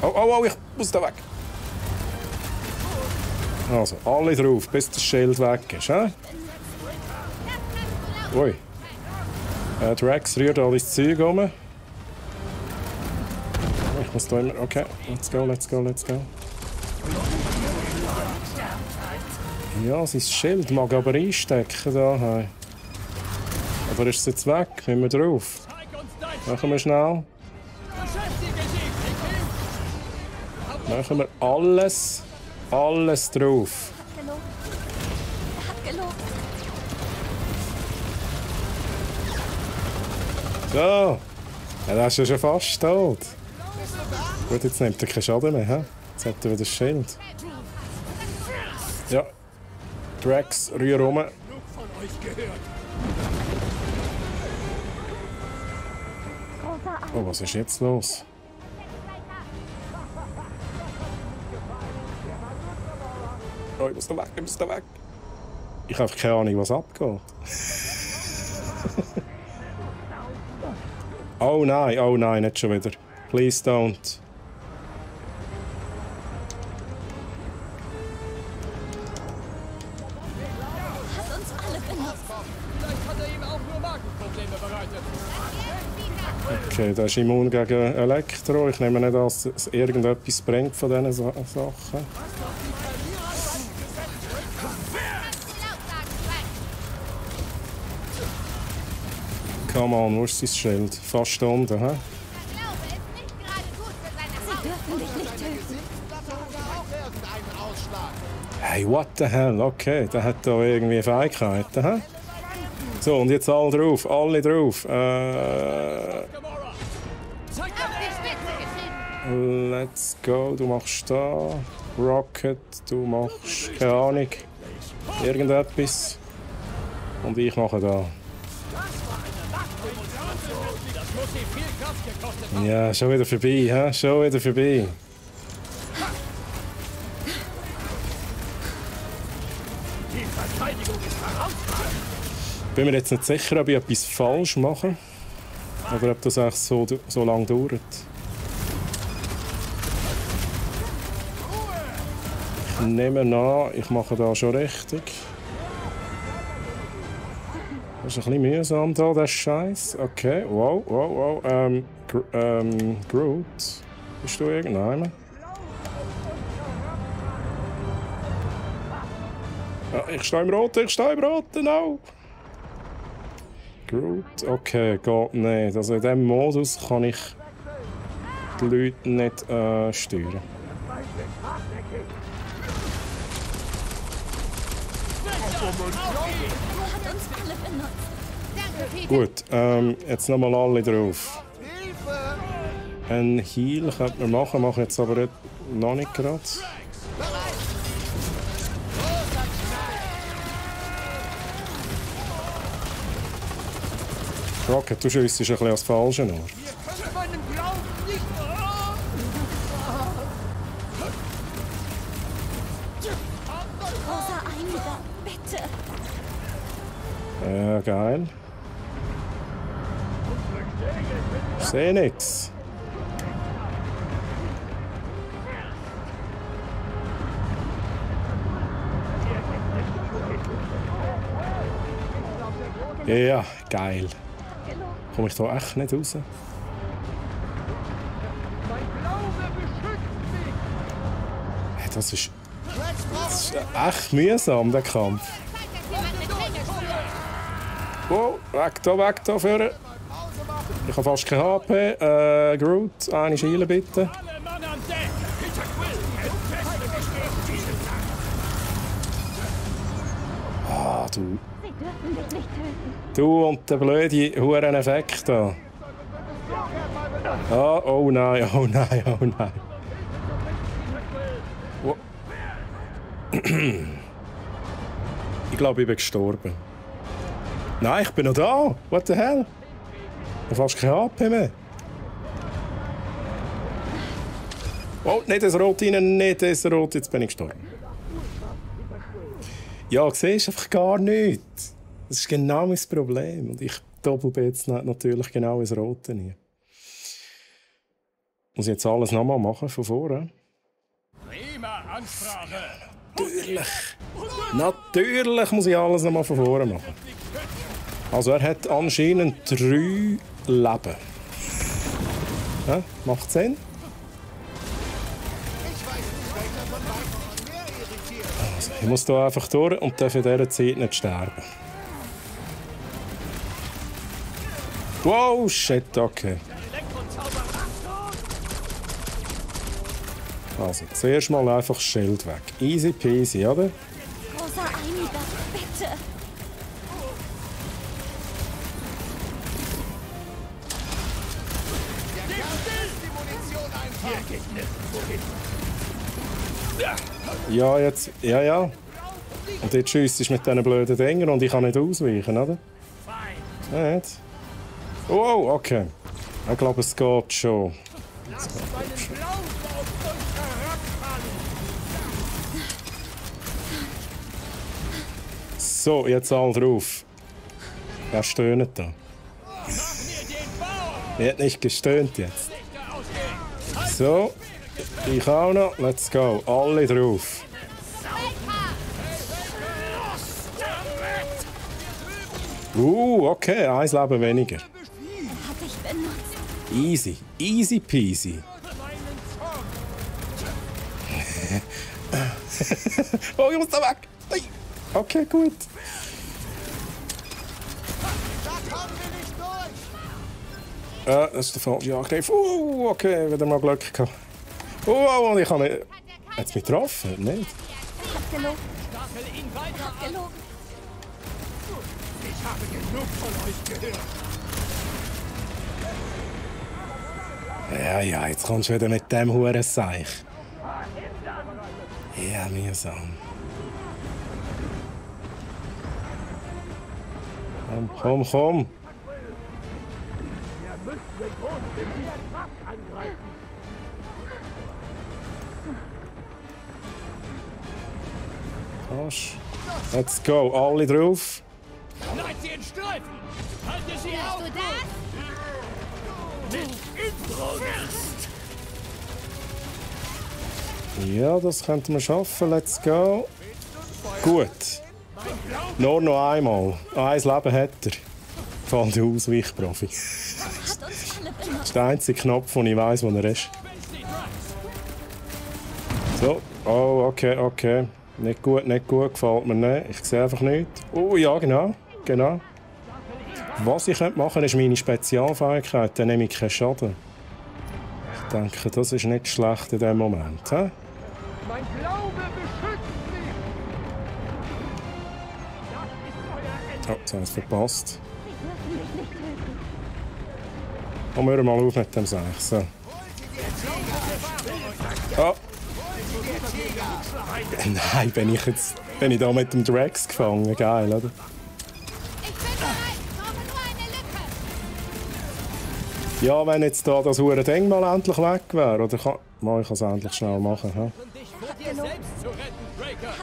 Oh, ich muss da weg. Also, alle drauf, bis das Schild weg ist, hä? Ui. Drax rührt all das Zeug um. Ich muss da immer... Okay, let's go. Ja, sein Schild mag aber einstecken da. Hey. Aber ist es jetzt weg? Müssen wir drauf? Machen wir schnell. Machen wir alles drauf. Er hat gelogen. So. Ja, das ist ja schon fast tot. Gut, jetzt nimmt er keinen Schaden mehr. He? Jetzt hat er wieder das Schild. Ja. Drax, rühr rum. Oh, was ist jetzt los? Oh, ich muss da weg. Ich habe keine Ahnung, was abgeht. Oh nein, nicht schon wieder. Please don't. Hat uns alle benutzt. Vielleicht hat er ihm auch nur Magenprobleme bereitet. Okay, der ist immun gegen Elektro. Ich nehme nicht an, dass es irgendetwas bringt von diesen Sachen. Come on, wo ist sein Schild? Fast unten, hä? Hey, what the hell? Okay, der hat da irgendwie Fähigkeiten, hä? So, und jetzt alle drauf. Let's go, du machst da. Rocket, du machst, keine Ahnung, irgendetwas. Und ich mache da. Ja, schon wieder vorbei, hä? Schon wieder vorbei. Die Verteidigung ist herausragend. Bin mir jetzt nicht sicher, ob ich etwas falsch mache. Oder ob das eigentlich so lange dauert. Ich nehme an, ich mache da schon richtig. Das ist ein bisschen mühsam da, der Scheiß. Okay, wow. Groot. Bist du irgendeiner? Ja, ich stehe im Roten, no! Groot, okay, geht nicht. Also in diesem Modus kann ich die Leute nicht steuern. Gut, jetzt nochmal alle drauf. Ein Heal könnte man machen, mache jetzt aber noch nicht gerade. Rocket, du schiessest ein bisschen als falschen Ort. Großer Einiger, bitte. Ja, geil. Ich sehe nichts. Ja, geil. Komme ich da echt nicht raus? Hey, das ist echt mühsam, der Kampf. Oh, weg da vorne. Ich habe fast kein HP. Groot, eine Schiele bitte. Ah, du. Du und der blöde Huren-Effekt da. Ah, oh nein. Oh. Ich glaube, ich bin gestorben. Nein, ich bin noch da. What the hell? Ich habe fast kein HP mehr. Oh, nicht das Rot rein, nicht das Rot. Jetzt bin ich gestorben. Ja, siehst du einfach gar nichts. Das ist genau mein Problem. Und ich doppel jetzt natürlich genau ins Rote rein. Muss ich jetzt alles nochmal machen von vorne? Prima Ansprache. Natürlich muss ich alles nochmal von vorne machen. Also er hat anscheinend 3 Leben. Ja, macht Sinn? Also, ich muss hier einfach durch und darf in dieser Zeit nicht sterben. Wow, shit, okay. Also, zuerst mal einfach das Schild weg. Easy peasy, oder? Großer Einiger, bitte. Ja, jetzt. Ja. Und jetzt schiesst du mit diesen blöden Dingern und ich kann nicht ausweichen, oder? Ja, jetzt. Oh, okay. Ich glaube, es geht schon. So, jetzt alle drauf. Wer stöhnt da? Er hat nicht gestöhnt jetzt. So, ich auch noch. Let's go. Alle drauf. Okay, 1 Leben weniger. Easy. Easy peasy. Oh, ich muss da weg. Okay, gut. Das ist der falsche Angriff. Okay, wieder mal Glück gehabt. Und ich habe nicht... Hat es mich getroffen? Nicht? Ich hab gelogen. Ich habe genug von euch gehört. Ja, jetzt kommst du wieder mit dem Hurenseich. Ja, mühsam. Komm. Arsch. Let's go, alle drauf. Schneid sie in Streifen! Halte sie Hörst auf! du das? Mit Inbrunst! Ja, das könnten wir schaffen. Let's go. Gut. Nur noch einmal. Ein Leben hat er. Fall der Ausweichprofi. Das ist der einzige Knopf, den ich weiss, wo er ist. So. Oh, okay, okay. Nicht gut, gefällt mir nicht. Ich sehe einfach nichts. Oh ja, genau. Was ich machen könnte, ist meine Spezialfähigkeit. Dann nehme ich keinen Schaden. Ich denke, das ist nicht schlecht in diesem Moment. He? Mein Glaube beschützt mich! Oh, das habe ich verpasst. Komm, hör mal auf mit dem Seich. So. Oh. Nein, bin ich da mit dem Drax gefangen. Geil, oder? Ich bin bereit. Brauche nur eine Lücke. Ja, wenn jetzt da das hure Ding mal endlich weg wäre. Oder kann ich es endlich schnell machen. He?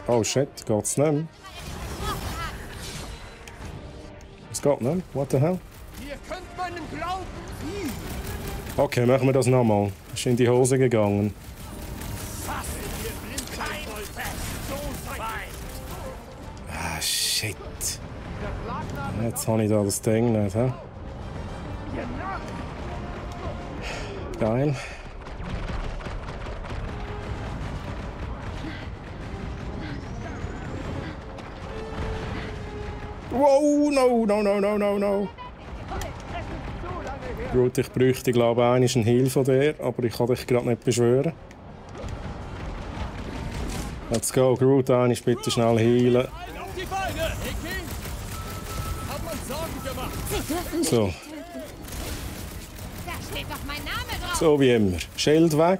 Oh shit, geht's nicht mehr? Es geht nicht mehr? What the hell? Ihr könnt meinen Glauben nie! Okay, machen wir das nochmal. Ist in die Hose gegangen. Ah, shit. Jetzt habe ich da das Ding nicht, hä? Geil. Wow, no. Gut, ich bräuchte, glaube ich, einen Heal von dir, aber ich kann dich gerade nicht beschwören. Let's go, Groot, einmal bitte schnell healen. Auf die Beine! Hickey! Hab uns Sorgen gemacht! So, Da steht doch mein Name drauf. so wie immer. Schild weg.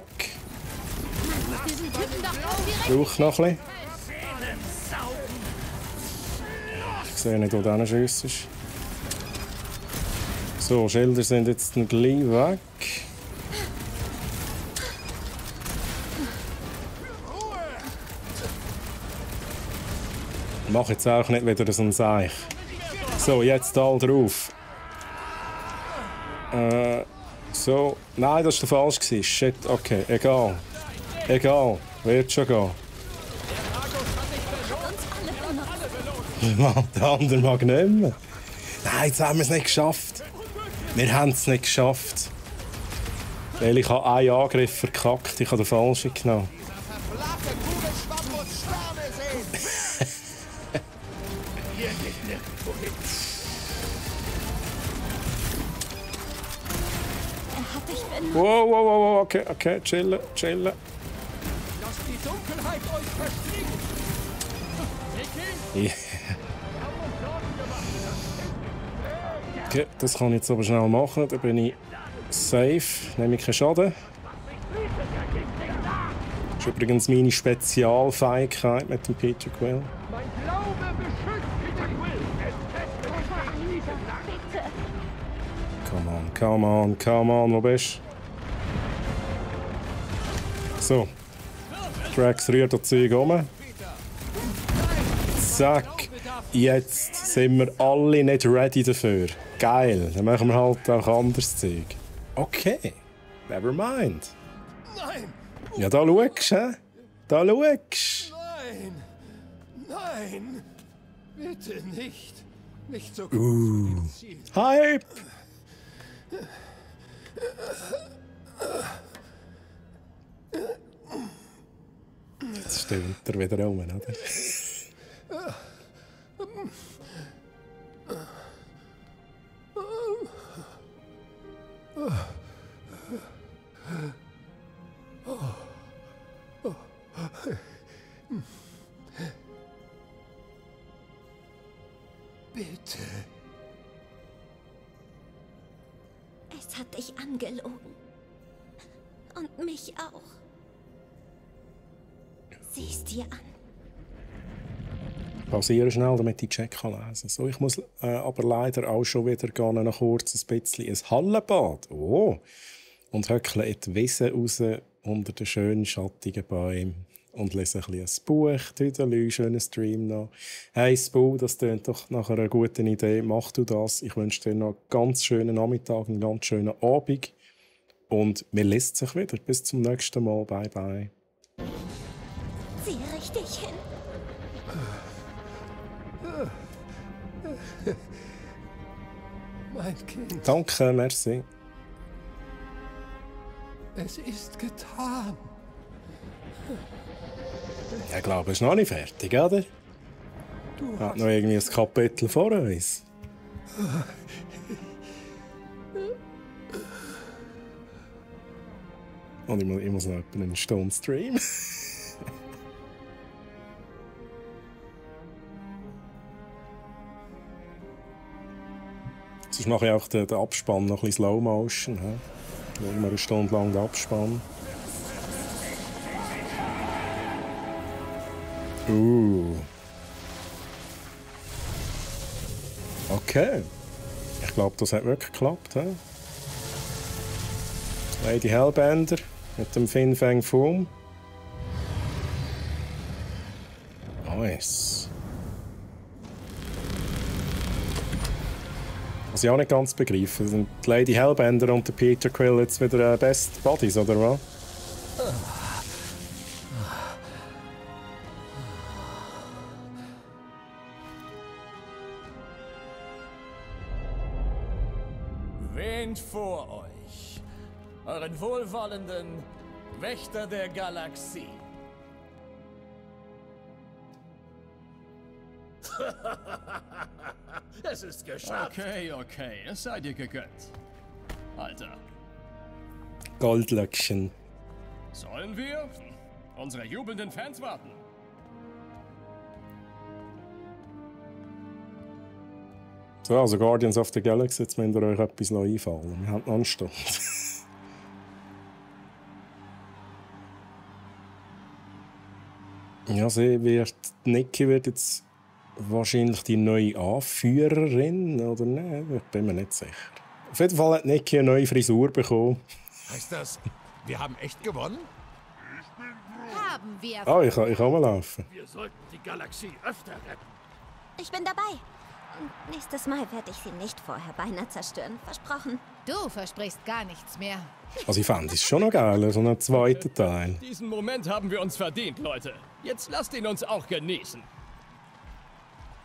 Diesen Typen doch direkt. Braucht noch ein bisschen. Ich sehe nicht, wo der Schuss ist. So, Schilder sind jetzt gleich weg. Ich mache jetzt auch nicht wieder so ein Seich. So, jetzt all drauf. So. Nein, das war der falsch. Shit, okay, egal. Wird schon gehen. Mann, der andere mag nicht mehr. Nein, jetzt haben wir es nicht geschafft. Wir haben es nicht geschafft. Weil ich habe einen Angriff verkackt, ich habe den falschen genommen. Verflachte Kugelschwamm muss Sterne sehen! Hier geht nirgendwo hin. Wow, okay, chillen. Lasst die Dunkelheit euch verstricken! Ja. Okay, das kann ich jetzt aber schnell machen, dann bin ich safe, nehme ich keinen Schaden. Das ist übrigens meine Spezialfähigkeit mit dem Peter Quill. Mein Glaube beschützt Peter Quill! Es testet mich nach Niederlage! Come on, wo bist du? So. Drax rührt das Zeug um. Zack. Jetzt sind wir alle nicht ready dafür. Geil, dann machen wir halt auch anderes Zeug. Okay, never mind. Nein! Ja, da schaust du, hä? Da schaust Nein! Bitte nicht! Nicht so kompliziert. Hype! Jetzt stimmt er wieder um, oder? Bitte. Es hat dich angelogen. Und mich auch. Sieh's dir an. pausiere schnell, damit ich Check lesen kann. So, ich muss aber leider auch schon wieder gehen, noch kurz ein bisschen ins Hallenbad. Oh! Und höckle in die Wiese raus unter den schönen, schattigen Bäumen und lese ein bisschen ein Buch, Tüdelü, schönen Stream noch. Hey, Spu, das klingt doch nach einer guten Idee. Mach du das. Ich wünsche dir noch einen ganz schönen Nachmittag, einen ganz schönen Abend. Und wir lesen sich wieder. Bis zum nächsten Mal. Bye, bye. Sieh richtig hin. Mein Kind, Danke, merci. es ist getan. Ich glaube, es ist noch nicht fertig, oder? Du Hat hast noch irgendwie ein Kapitel vor uns. Und ich muss noch etwa eine Stunde streamen. Sonst mache ich auch den Abspann noch ein bisschen Slow Motion. Schauen wir eine Stunde lang den Abspann. Okay. Ich glaube, das hat wirklich geklappt. He? Lady Hellbender mit dem Fin Fang Foom. Nice. Was ich auch nicht ganz begreife, sind die Lady Hellbender und der Peter Quill jetzt wieder Best Buddies, oder was? Wähnt vor euch euren wohlwollenden Wächter der Galaxie. Es ist geschafft. Okay, es sei dir gegönnt. Alter, Goldlöckchen. sollen wir unsere jubelnden Fans warten? So, also Guardians of the Galaxy, jetzt müsst ihr euch etwas noch einfallen. Wir haben noch eine Stunde. Ja, Nikki wird jetzt wahrscheinlich die neue Anführerin, oder nicht? Ich bin mir nicht sicher. Auf jeden Fall hat Nikki eine neue Frisur bekommen. Heißt das, wir haben echt gewonnen? Haben wir. Ah, ich kann mal laufen. Wir sollten die Galaxie öfter retten. Ich bin dabei. Und nächstes Mal werde ich sie nicht vorher beinahe zerstören. Versprochen. Du versprichst gar nichts mehr. Also ich fand es schon noch geil, so einen zweiten Teil. Diesen Moment haben wir uns verdient, Leute. Jetzt lasst ihn uns auch genießen.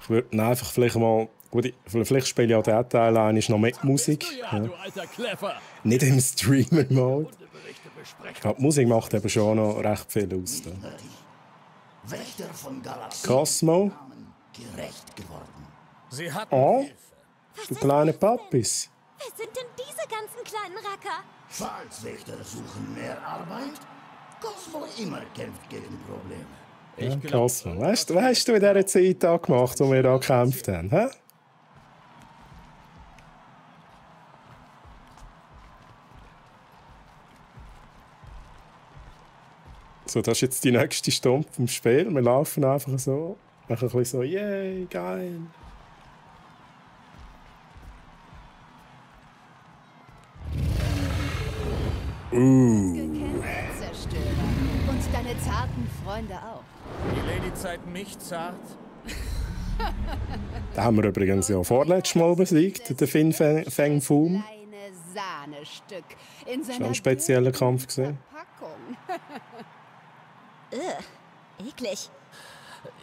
Ich würde einfach vielleicht mal... Gut, vielleicht spiele ich auch den Teil ein, ist noch mit Musik. Ja, du alter Clever. Nicht im Streamer-Mode. Berichte besprechen. Ich glaube, die Musik macht eben schon noch recht viel aus. Da. Wächter von Galaxie Cosmo. gerecht geworden. Sie hatten Oh, Hilfe. du kleine Pappis. Wer sind denn diese ganzen kleinen Racker? Falls Wächter suchen mehr Arbeit, Cosmo immer kämpft gegen Probleme. Ja, Cosmo. Weißt du, in dieser Zeit da gemacht, wo wir da gekämpft haben? Hä? So, das ist jetzt die nächste Stunde vom Spiel. Wir laufen einfach so. Machen ein bisschen so, yay, geil. Gekämpft, Zerstörer. Und deine zarten Freunde auch. Die Ladyzeit mich zart. Den haben wir übrigens ja vorletztes Mal besiegt, den Fin Fang Foom. Kleine Sahnestück in Das war seiner ein spezieller Kampf gesehen. Verpackung. Eklig.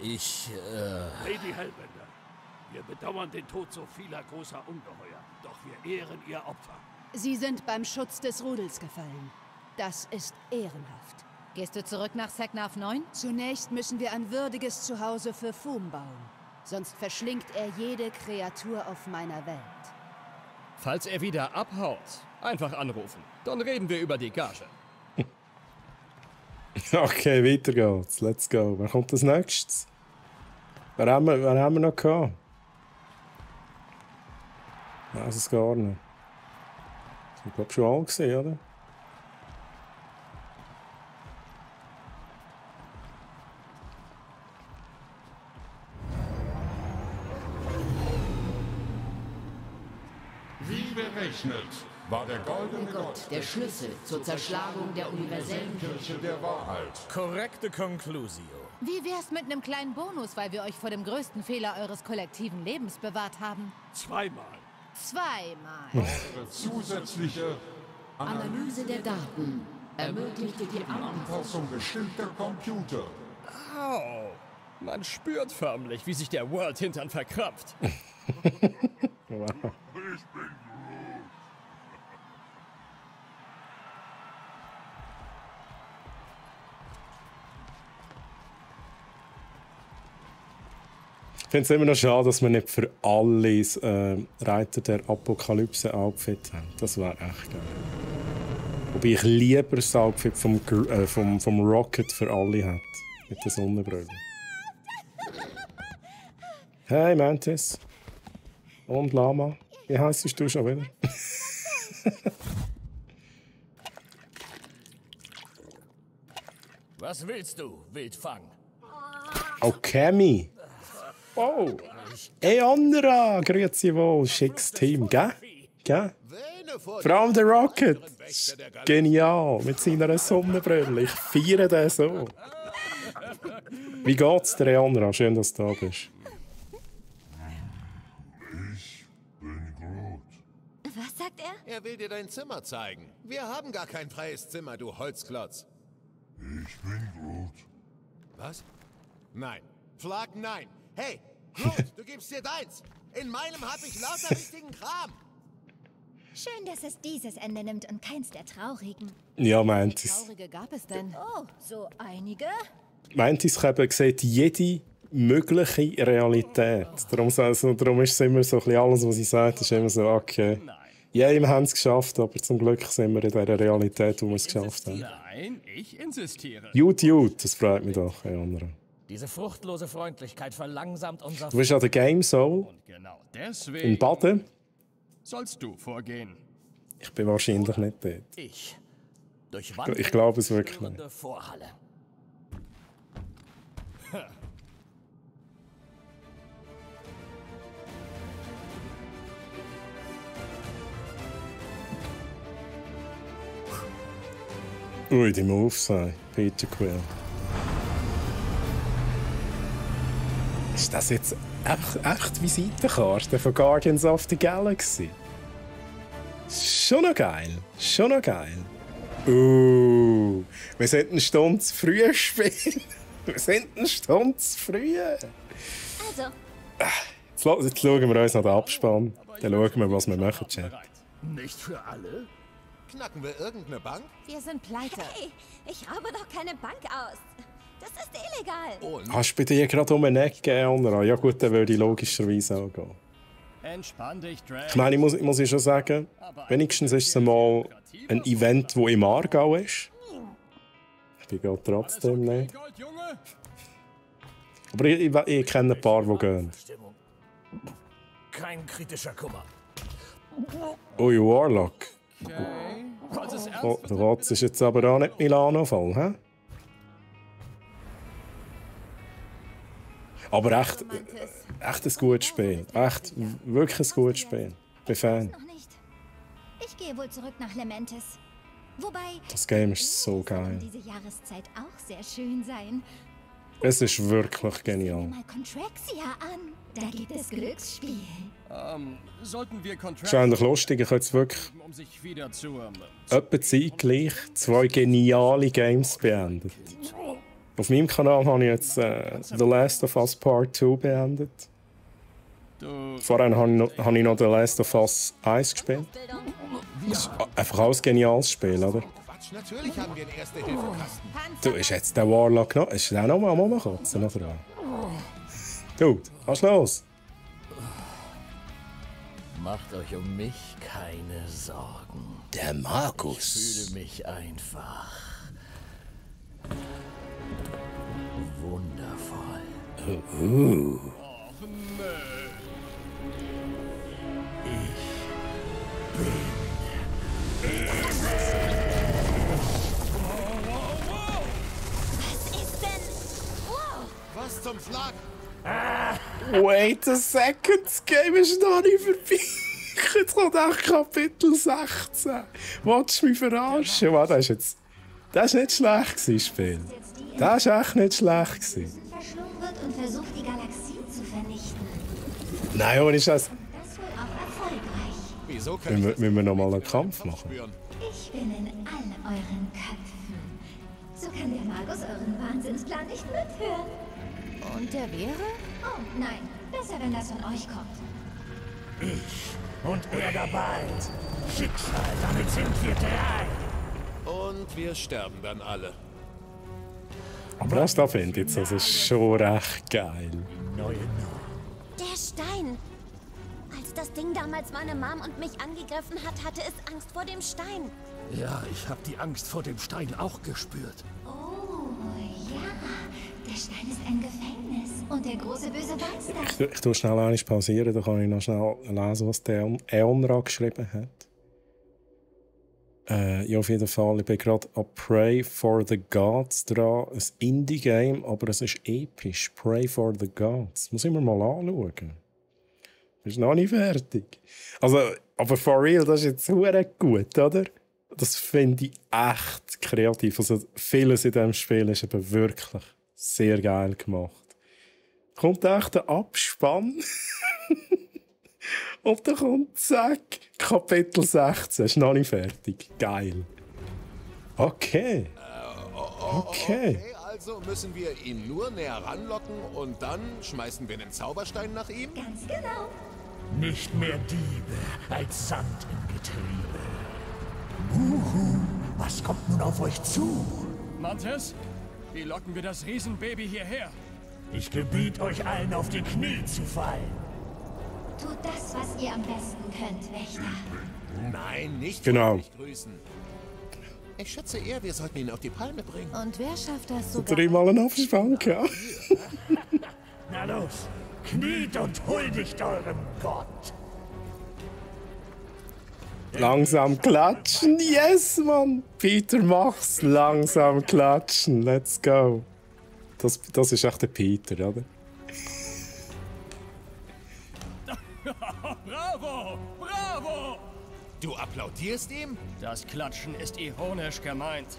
Lady Hellbender, wir bedauern den Tod so vieler großer Ungeheuer, doch wir ehren ihr Opfer. Sie sind beim Schutz des Rudels gefallen. Das ist ehrenhaft. Gehst du zurück nach Seknarf 9? Zunächst müssen wir ein würdiges Zuhause für Foom bauen. Sonst verschlingt er jede Kreatur auf meiner Welt. Falls er wieder abhaut, einfach anrufen. Dann reden wir über die Gage. Okay, weiter geht's. Let's go. Wer kommt als nächstes? Wer haben wir noch gehabt? Ich weiß es gar nicht. Ich glaube schon alle gesehen, oder? Unberechnet war der goldene Gott Der Schlüssel zur Zerschlagung der universellen Kirche der Wahrheit. Korrekte Conclusio. Wie wär's mit einem kleinen Bonus, weil wir euch vor dem größten Fehler eures kollektiven Lebens bewahrt haben? Zweimal. Eure zusätzliche Analyse der Daten ermöglichte die Anpassung bestimmter Computer. Au! Man spürt förmlich, wie sich der World-Hintern verkrampft. Wow. Ich finde es immer noch schade, dass wir nicht für alle Reiter der Apokalypse-Outfit haben. Das wäre echt geil. Wobei ich lieber das Outfit vom Rocket für alle hätte. Mit der Sonnenbrille. Hey Mantis. Und Lama. Wie heisst du schon wieder? Was willst du, Wildfang? Oh, Cammy. Oh. Hey, Andra. Grüezi wohl. Schickes Team, gell? Gell? Vor allem der Rocket. Genial. Mit seiner Sonnenbrille. Ich feiere den so. Wie geht's dir, Andra? Schön, dass du da bist. Ich bin Groot. Was sagt er? Er will dir dein Zimmer zeigen. Wir haben gar kein freies Zimmer, du Holzklotz. Ich bin Groot. Was? Nein. Flag, nein. Hey, Groot, du gibst dir deins. In meinem hab ich lauter wichtigen Kram. Schön, dass es dieses Ende nimmt und keins der traurigen. Ja, Mantis. Traurige gab es denn? Oh, so einige? Mantis sieht jede mögliche Realität. Darum ist es immer so ein bisschen alles, was sie sagt, ist immer so, okay. Ja, wir haben es geschafft, aber zum Glück sind wir in dieser Realität, wo wir es geschafft haben. Nein, ich insistiere. Gut, das freut mich doch, hey, Andra. Diese fruchtlose Freundlichkeit verlangsamt unser... Du bist an der Game Soul Und genau deswegen in Baden. sollst du vorgehen. Ich bin wahrscheinlich nicht dort. Ich. Durchwandere Ich glaube es wirklich die nicht. störende Vorhalle. Ui, die Moves sei. Peter Quill. Ist das jetzt echt Visitenkarte von Guardians of the Galaxy? Schon noch geil. Schon noch geil. Wir sollten eine Stunde zu früh spielen. Wir sind eine Stunde zu früh. Also, Jetzt schauen wir uns noch den Abspann. Dann schauen wir, was wir machen, Chat. Nicht für alle? Knacken wir irgendeine Bank? Wir sind pleite. hey, ich raube doch keine Bank aus. Das ist illegal. Und Hast du bei dir gerade um eine Ecke, Andra? Ja gut, dann würde ich logischerweise auch gehen. Entspann dich, Drake. Ich meine, ich muss schon sagen, wenigstens ist es einmal ein Event, das im Aargau ist. Ich bin gerade trotzdem nicht. Gold, Junge? Aber ich kenne ein paar, die gehen. Stimmung. Kein kritischer Kummer. Ui, Warlock. Okay. Falls es ernst Oh, der Rotz ist jetzt aber auch nicht Milano voll, hä? Aber echt ein gutes Spiel. Echt, wirklich ein gutes Spiel. Ich bin Fan. Noch nicht. Ich gehe wohl zurück nach Lementis. Wobei, Das Game ist so soll geil. diese Jahreszeit auch sehr schön sein. Es ist wirklich Sieh genial. mal Contraxia an. Da gibt es Glücksspiel. sollten wir Es ist eigentlich lustig, ich habe jetzt wirklich um sich wieder zu... etwa zeitgleich 2 geniale Games beendet. Auf meinem Kanal habe ich jetzt The Last of Us Part 2 beendet. Vorher habe ich noch The Last of Us 1 gespielt. Das ist einfach alles ein geniales Spiel, oder? Quatsch, natürlich haben wir einen Erste-Hilfe-Kasten. Du, ist jetzt der Warlock noch? Ist der noch mal am Kotzen, oder? Dude, was ist los? Macht euch um mich keine Sorgen. Der Ich Markus. fühle mich einfach wundervoll. Was ist denn? Wow! Was zum Schlag? Wait a second, das Game ist noch nicht vorbei. Fuck, jetzt kommt auch Kapitel 16. Wolltest du mich verarschen? Wow, das ist nicht schlecht gewesen, Spiel. Das war echt nicht schlecht gewesen. Verschlungen wird und versucht, die Galaxie zu vernichten. Nein, aber ist das... Das wohl auch erfolgreich. Wieso kann ich Müssen wir noch mal einen Kampf machen? Ich bin in all euren Köpfen. So kann der Magus euren Wahnsinnsplan nicht mithören. Und der wäre? Oh, nein. Besser, wenn das von euch kommt. Ich und er dabei. Schicksal, damit sind wir drei. Und wir sterben dann alle. Aber das da finde ich jetzt, das ist schon recht geil. Der Stein. Als das Ding damals meine Mom und mich angegriffen hat, hatte es Angst vor dem Stein. Ja, ich habe die Angst vor dem Stein auch gespürt. Oh, ja. Der Stein ist ein Gefängnis. Und der große Böse weiß das. Ich tue schnell einmal pausieren, dann kann ich noch schnell lesen, was der Eonra geschrieben hat. Ja, auf jeden Fall. Ich bin gerade an Pray for the Gods dran. Ein Indie-Game, aber es ist episch. Pray for the Gods. Muss ich mir mal anschauen. Ist noch nicht fertig. Also, aber for real, das ist jetzt sehr gut, oder? Das finde ich echt kreativ. Also, vieles in diesem Spiel ist eben wirklich sehr geil gemacht. Kommt echt der Abspann. Und dann kommt, zack, Kapitel 16. Ist noch nicht fertig. Geil. Okay. Okay. Also müssen wir ihn nur näher ranlocken und dann schmeißen wir den Zauberstein nach ihm? Ganz genau. Nicht mehr Diebe als Sand im Getriebe. Uhu, was kommt nun auf euch zu? Mantis, wie locken wir das Riesenbaby hierher? Ich gebiet euch allen auf die Knie zu fallen. Tut das, was ihr am besten könnt, Wächter. Nein, nicht genau. Grüßen. Ich schätze eher, wir sollten ihn auf die Palme bringen. Und wer schafft das sogar? Dreimal einen Abspann gehabt. Na los, kniet und huldigt eurem Gott. Langsam klatschen. Yes, Mann. Peter, mach's. Langsam klatschen. Let's go. Das ist echt der Peter, oder? Bravo! Bravo! Du applaudierst ihm? Das Klatschen ist ironisch gemeint.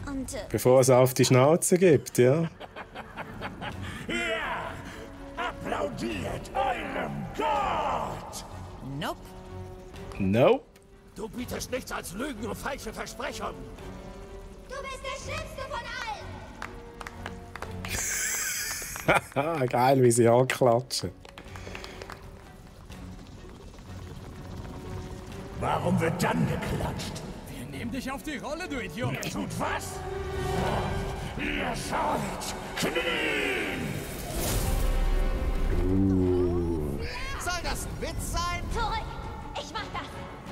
Und Bevor es auf die Schnauze gibt, ja? Ja, applaudiert eurem Gott! Nope. Nope. Du bietest nichts als Lügen und falsche Versprechungen. du bist der Schlimmste von allen. Geil, wie sie anklatschen. Warum wird dann geklatscht? Wir nehmen dich auf die Rolle, du Idiot! Ihr tut was? Ihr sollt knien! Soll das ein Witz sein? Zurück. Ich mach das.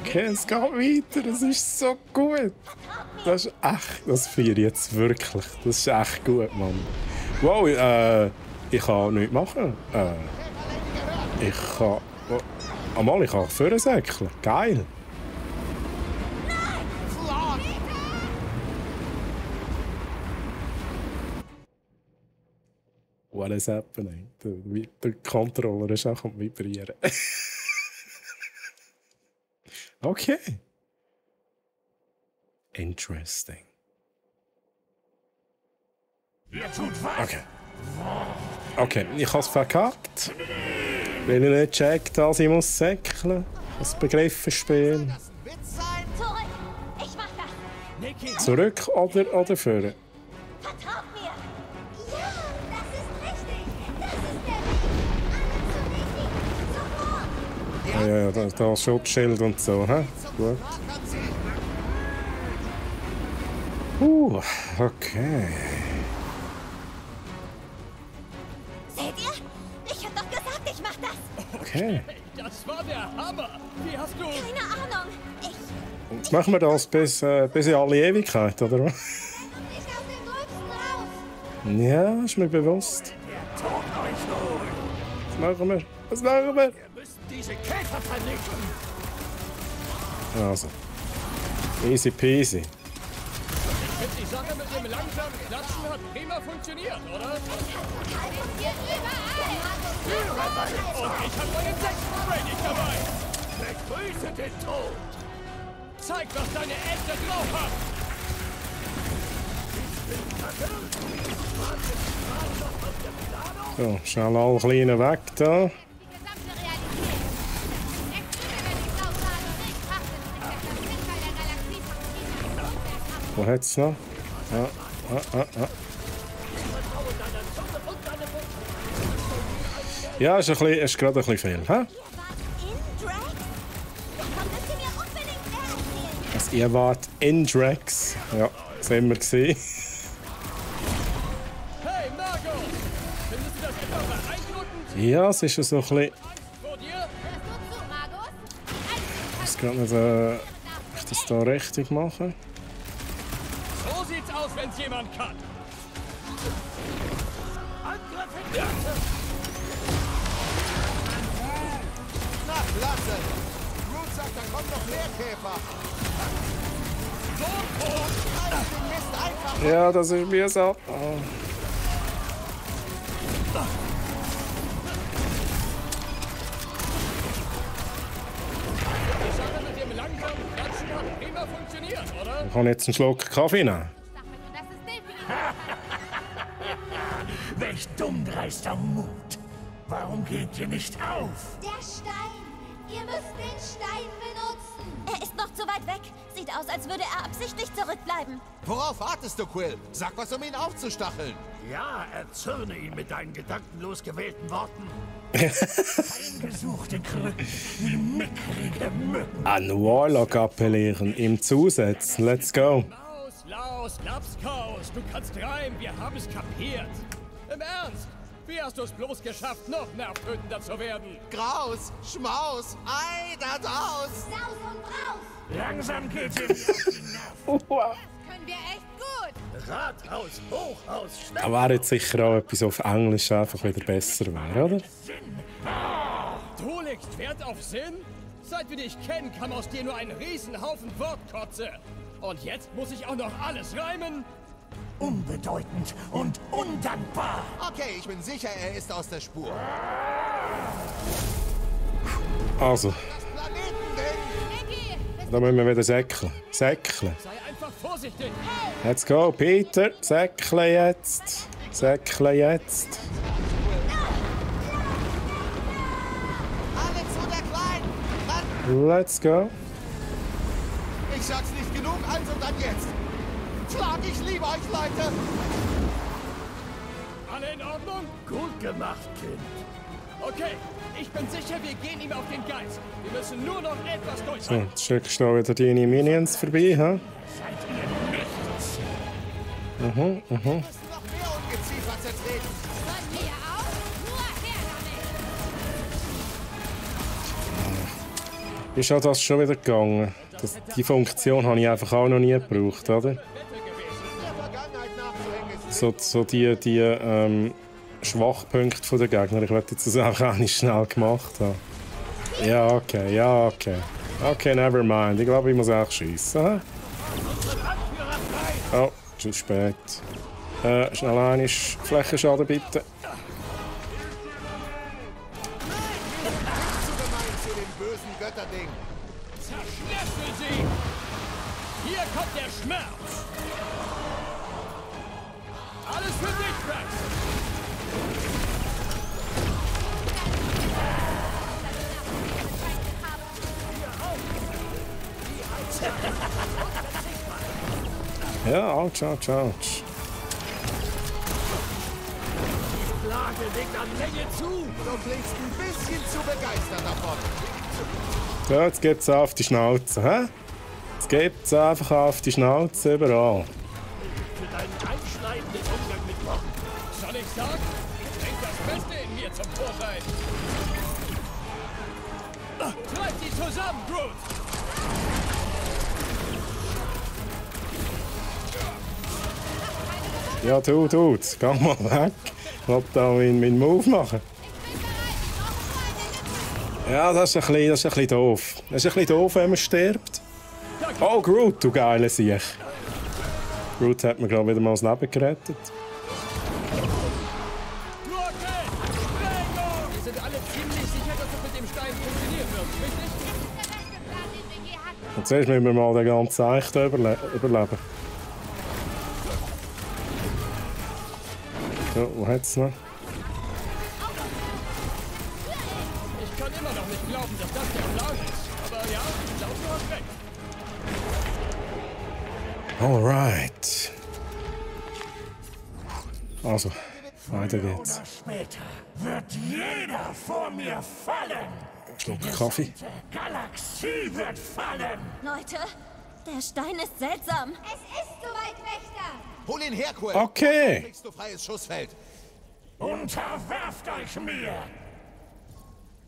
Okay, es geht weiter. Das ist so gut. Das ist echt. Das feiere ich jetzt wirklich. Das ist echt gut, Mann. Wow, ich kann nichts machen. Ich kann... Einmal, ich kann vorne säckeln. Geil. What is happening? Der Controller ist auch am Vibrieren. Okay. Interesting. Ihr tut was? Okay. Okay, ich habe es verkackt. Weil ich nicht checkt, dass ich muss säckeln. Das Begriffe spielen. Das ein Witz sein? Zurück. Ich mach das. Zurück oder vorne? Vertraut mir. Ja, das ist richtig. Das ist der Weg. Alle zur Richtigen. Sofort. Ja, da Schutzschild und so, hä? Gut. Okay. Seht ihr? Ich hab doch gesagt, ich mach das. Okay. Das war der Hammer! Wie hast du... Keine Ahnung. Jetzt machen wir das bis in alle Ewigkeit, oder was? Nicht aus dem Gröbsten raus. Ja, ist mir bewusst. Was machen wir? Was machen wir? Wir müssen diese Käfer vernichten. Also. Easy peasy. Ich finde, die Sache mit dem langsamen Klatschen hat prima funktioniert, oder? Und ich habe meinen 6. Spray nicht dabei. Grüße den Tod! Zeig, was deine Äste drauf hat! So, schnell alle Kleinen weg da. Wo hat's noch? Ja, ist gerade ein bisschen viel. Hä? Also, ihr wart in Drax. Ja, das haben wir gesehen. Hey, Margot! Findest du das etwa beeindruckend? Ja, es ist so ein bisschen. Ich muss gerade nicht, ich das hier richtig machen. So sieht's aus, wenn's jemand kann. Angriff in der Mitte! Na, klasse! Groot sagt, da kommt noch mehr Käfer! So hoch! Halt den Mist einfach! Ja, das ist mir so. Oh. Die Sache mit dem langsamen Klatschen hat prima funktioniert, oder? Ich kann jetzt einen Schluck Kaffee nehmen. Welch dummdreister Mut! Warum geht ihr nicht auf? Der Stein! Ihr müsst den Stein benutzen! Er ist noch zu weit weg. Sieht aus, als würde er absichtlich zurückbleiben. Worauf wartest du, Quill? Sag was, um ihn aufzustacheln. Ja, erzürne ihn mit deinen gedankenlos gewählten Worten. Eingesuchte Krücken wie mickrige Mücken. An Warlock appellieren, ihm zusetzen. Let's go. Maus, Laus, Lapskaus, du kannst rein, wir haben es kapiert. Im Ernst? Wie hast du es bloß geschafft, noch nervtötender zu werden? Graus, Schmaus, Ei, da draus! Saus und Braus! Langsam geht's ihm auf die Nerven. Können wir echt gut. Rathaus, Hochhaus, Da wäre jetzt sicher auch etwas auf Englisch einfach wieder besser wäre, oder? Du legst Wert auf Sinn? Seit wir dich kennen, kam aus dir nur ein Riesenhaufen Wortkotze. Und jetzt muss ich auch noch alles reimen? Unbedeutend und undankbar. Okay, ich bin sicher, er ist aus der Spur. Also, Das Planetending! da müssen wir wieder säckeln. Säckeln. Sei einfach vorsichtig. Let's go, Peter. Säckeln jetzt. Säckeln jetzt. Alle zu der Kleinen! Let's go. Ich sag's nicht genug, also dann jetzt! Schlag, ich liebe euch, Leute! Alle in Ordnung? Gut gemacht, Kind. Okay, ich bin sicher, wir gehen ihm auf den Geist. Wir müssen nur noch etwas So, durchhalten. jetzt schickst du noch wieder deine Minions vorbei, hä? Seid ihr nichts? Wir müssen noch mehr Ungeziefer zertreten! Von mir aus? Nur her damit. Ist auch das schon wieder gegangen? Die Funktion habe ich einfach auch noch nie gebraucht, oder? Der Vergangenheit nachzuhängen ist So die Schwachpunkte der Gegner. Ich werde jetzt das auch nicht schnell gemacht haben. Ja, okay, ja, okay. Okay, never mind. Ich glaube, ich muss auch schiessen. Oh, zu spät. Schnell einmal Flächenschaden bitte. zu gemein zu dem bösen Götterding. Zerschnetzel sie! Hier kommt der Schmerz! Alles für dich, Drax! Ja, ouch, ouch, ouch. Plage legt an Länge zu. Du klingst ein bisschen zu begeistert davon. So, jetzt gibt's auf die Schnauze, hä? Jetzt gibt's einfach auf die Schnauze überall. Für deinen einschneidenden Umgang mit Worten. Soll ich sagen? Bringt das Beste in mir zum Vorschein. Treib sie zusammen, Groot! Ja, du, geh mal weg. Ich will da meinen Move machen. Ja, das ist ein bisschen doof. Das ist ein bisschen doof, wenn man stirbt. Oh, Groot, du geile Sieg. Groot hat mir gerade wieder mal das Leben gerettet. Wir sind alle ziemlich sicher, dass es mit dem Stein funktionieren wird, richtig? Und zuerst müssen wir mal den ganzen Eich da überleben. So, wo hat's noch? Ich kann immer noch nicht glauben, dass das der Plan ist. Aber ja, ich glaube, du hast recht. Alright. Also, weiter geht's. Oder später wird jeder vor mir fallen. Schluck Kaffee. Die Galaxie wird fallen. Leute, der Stein ist seltsam. Es ist soweit, Wächter. Hol ihn her, Quill. Okay. Kriegst du freies Schussfeld. Unterwerft euch mir.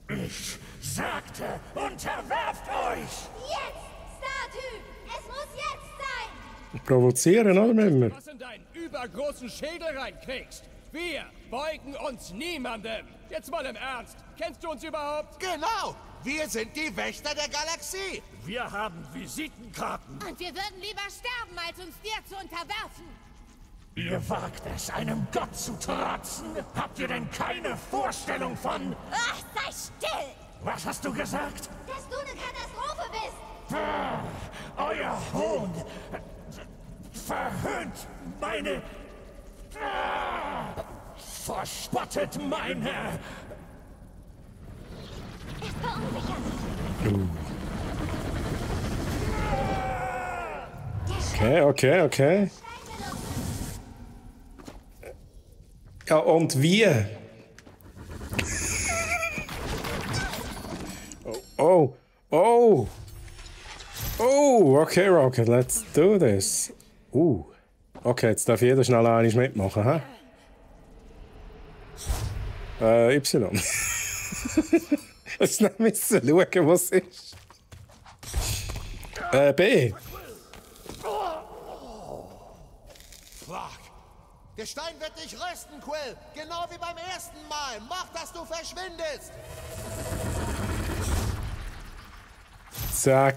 Ich sagte, unterwerft euch. Jetzt, Startyp. Es muss jetzt sein. Provozieren, oder müssen wir? Was in deinen übergroßen Schädel reinkriegst. Wir beugen uns niemandem. Jetzt mal im Ernst. Kennst du uns überhaupt? Genau. Wir sind die Wächter der Galaxie. Wir haben Visitenkarten. Und wir würden lieber sterben, als uns dir zu unterwerfen. Ihr wagt es, einem Gott zu trotzen? Habt ihr denn keine Vorstellung von... Ach, sei still! Was hast du gesagt? Dass du eine Katastrophe bist. Euer Hohn verhöhnt meine... verspottet meine... Es verunsichert. Okay. Ja, und wie? Oh, okay, Rocket, let's do this. Okay, jetzt darf jeder schnell einiges mitmachen, hä? Y. Jetzt müssen wir schauen, was ist. B. Fuck. Der Stein wird dich rösten, Quill. Genau wie beim ersten Mal. Mach, dass du verschwindest. Zack.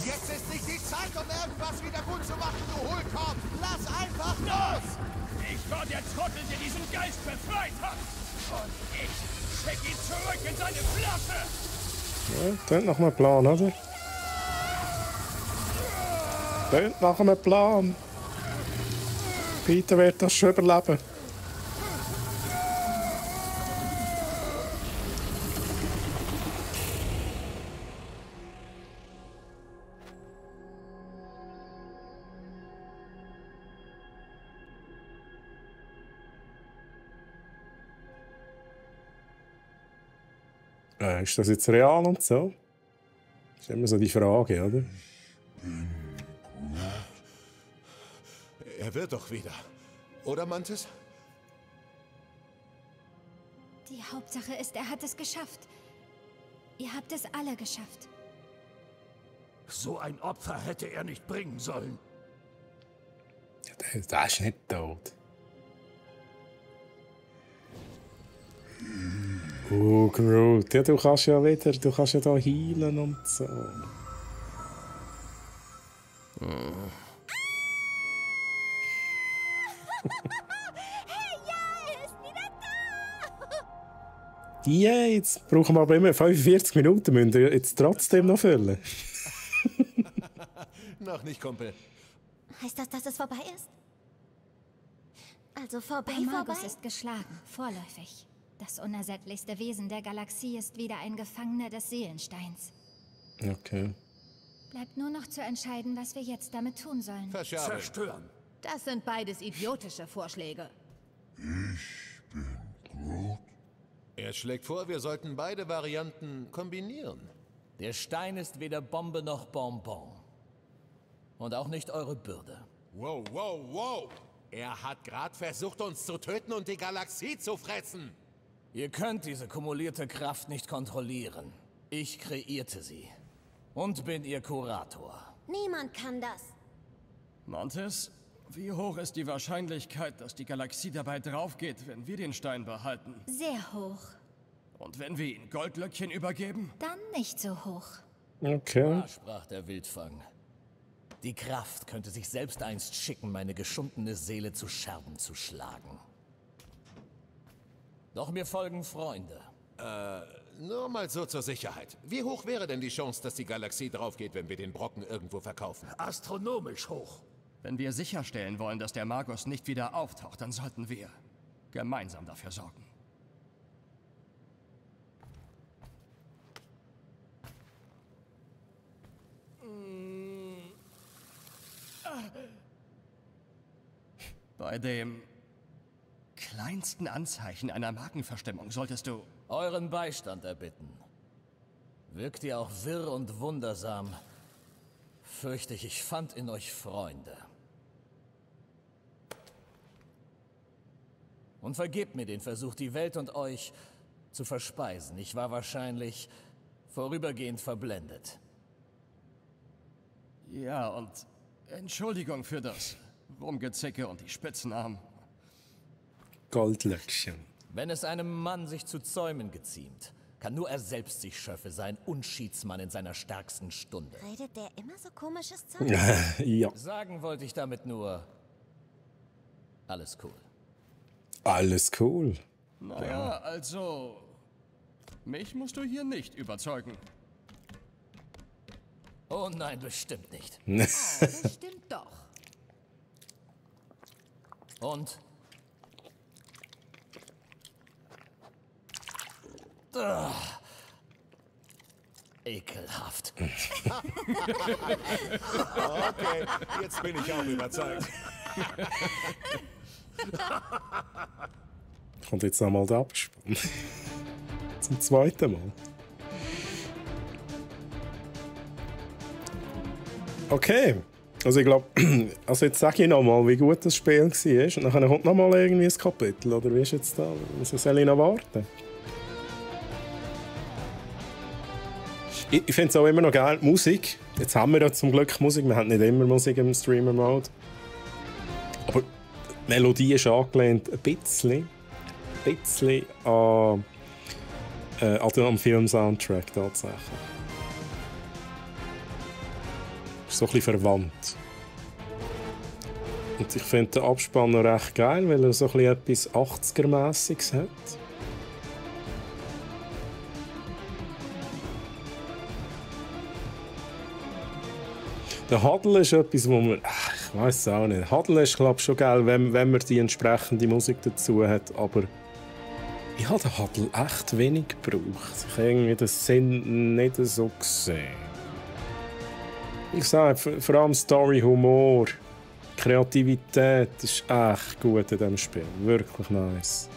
Jetzt ist nicht die Zeit, um irgendwas wieder gut zu machen, du Hohlkopf. Lass einfach los. Ich war der Trottel, der diesen Geist befreit hat. Und ich steck ihn zurück in seine Flasche. Ja, tönt nach einem Plan, oder? Tönt nach einem Plan. Peter wird das schon überleben. Ist das jetzt real und so? Das ist immer so die Frage, oder? Er wird doch wieder. Oder, Mantis? Die Hauptsache ist, er hat es geschafft. Ihr habt es alle geschafft. So ein Opfer hätte er nicht bringen sollen. Der ist nicht tot. Groot. Ja, du kannst ja da heilen und so. Hey, ja, er ist wieder da! Ja, jetzt brauchen wir aber immer 45 Minuten, müssen wir jetzt trotzdem noch füllen. Noch nicht, Kumpel. Heißt das, dass es vorbei ist? Also vorbei, Der Magus vorbei? ist geschlagen, vorläufig. Das unersättlichste Wesen der Galaxie ist wieder ein Gefangener des Seelensteins. Okay. Bleibt nur noch zu entscheiden, was wir jetzt damit tun sollen. Zerstören. Das sind beides idiotische Vorschläge. Ich bin Groot. Er schlägt vor, wir sollten beide Varianten kombinieren. Der Stein ist weder Bombe noch Bonbon. Und auch nicht eure Bürde. Wow. Er hat gerade versucht, uns zu töten und die Galaxie zu fressen. Ihr könnt diese kumulierte Kraft nicht kontrollieren. Ich kreierte sie. Und bin ihr Kurator. Niemand kann das. Mantis, wie hoch ist die Wahrscheinlichkeit, dass die Galaxie dabei draufgeht, wenn wir den Stein behalten? Sehr hoch. Und wenn wir ihn Goldlöckchen übergeben? Dann nicht so hoch. Okay. Da sprach der Wildfang. Die Kraft könnte sich selbst einst schicken, meine geschundene Seele zu Scherben zu schlagen. Doch mir folgen Freunde. Nur mal so zur Sicherheit. Wie hoch wäre denn die Chance, dass die Galaxie draufgeht, wenn wir den Brocken irgendwo verkaufen? Astronomisch hoch. Wenn wir sicherstellen wollen, dass der Magos nicht wieder auftaucht, dann sollten wir gemeinsam dafür sorgen. Bei dem kleinsten Anzeichen einer Markenverstimmung solltest du euren Beistand erbitten. Wirkt ihr auch wirr und wundersam, fürchte ich fand in euch Freunde. Und vergebt mir den Versuch, die Welt und euch zu verspeisen. Ich war wahrscheinlich vorübergehend verblendet. Ja, und Entschuldigung für das Rumgezicke und die Spitznamen. Goldlöckchen. Wenn es einem Mann sich zu zäumen geziemt, kann nur er selbst sich Schöffe sein, Unschiedsmann in seiner stärksten Stunde. Redet der immer so komisches Zeug? Ja. Sagen wollte ich damit nur, alles cool. Alles cool. Naja, also, mich musst du hier nicht überzeugen. Oh nein, bestimmt nicht. Bestimmt doch. Und? Ekelhaft. Okay, jetzt bin ich auch überzeugt. Kommt jetzt nochmal der Abspann. Zum zweiten Mal. Okay. Also ich glaube, also jetzt sage ich nochmal, wie gut das Spiel war. Und dann kommt nochmal irgendwie ein Kapitel. Oder wie ist jetzt da? Also soll ich noch warten? Ich finde es auch immer noch geil, Musik. Jetzt haben wir ja zum Glück Musik. Wir haben nicht immer Musik im Streamer-Mode. Aber die Melodie ist angelehnt ein bisschen an am Film-Soundtrack tatsächlich. Ist so ein bisschen verwandt. Und ich finde den Abspann noch recht geil, weil er so ein bisschen etwas 80er-mässiges hat. Der Huddle ist etwas, wo man... ich weiß es auch nicht. Huddle ist, glaube ich, schon geil, wenn man die entsprechende Musik dazu hat, aber ich habe den Huddle echt wenig gebraucht. Ich habe irgendwie den Sinn nicht so gesehen. Ich sage, vor allem Story, Humor, Kreativität ist echt gut in diesem Spiel. Wirklich nice.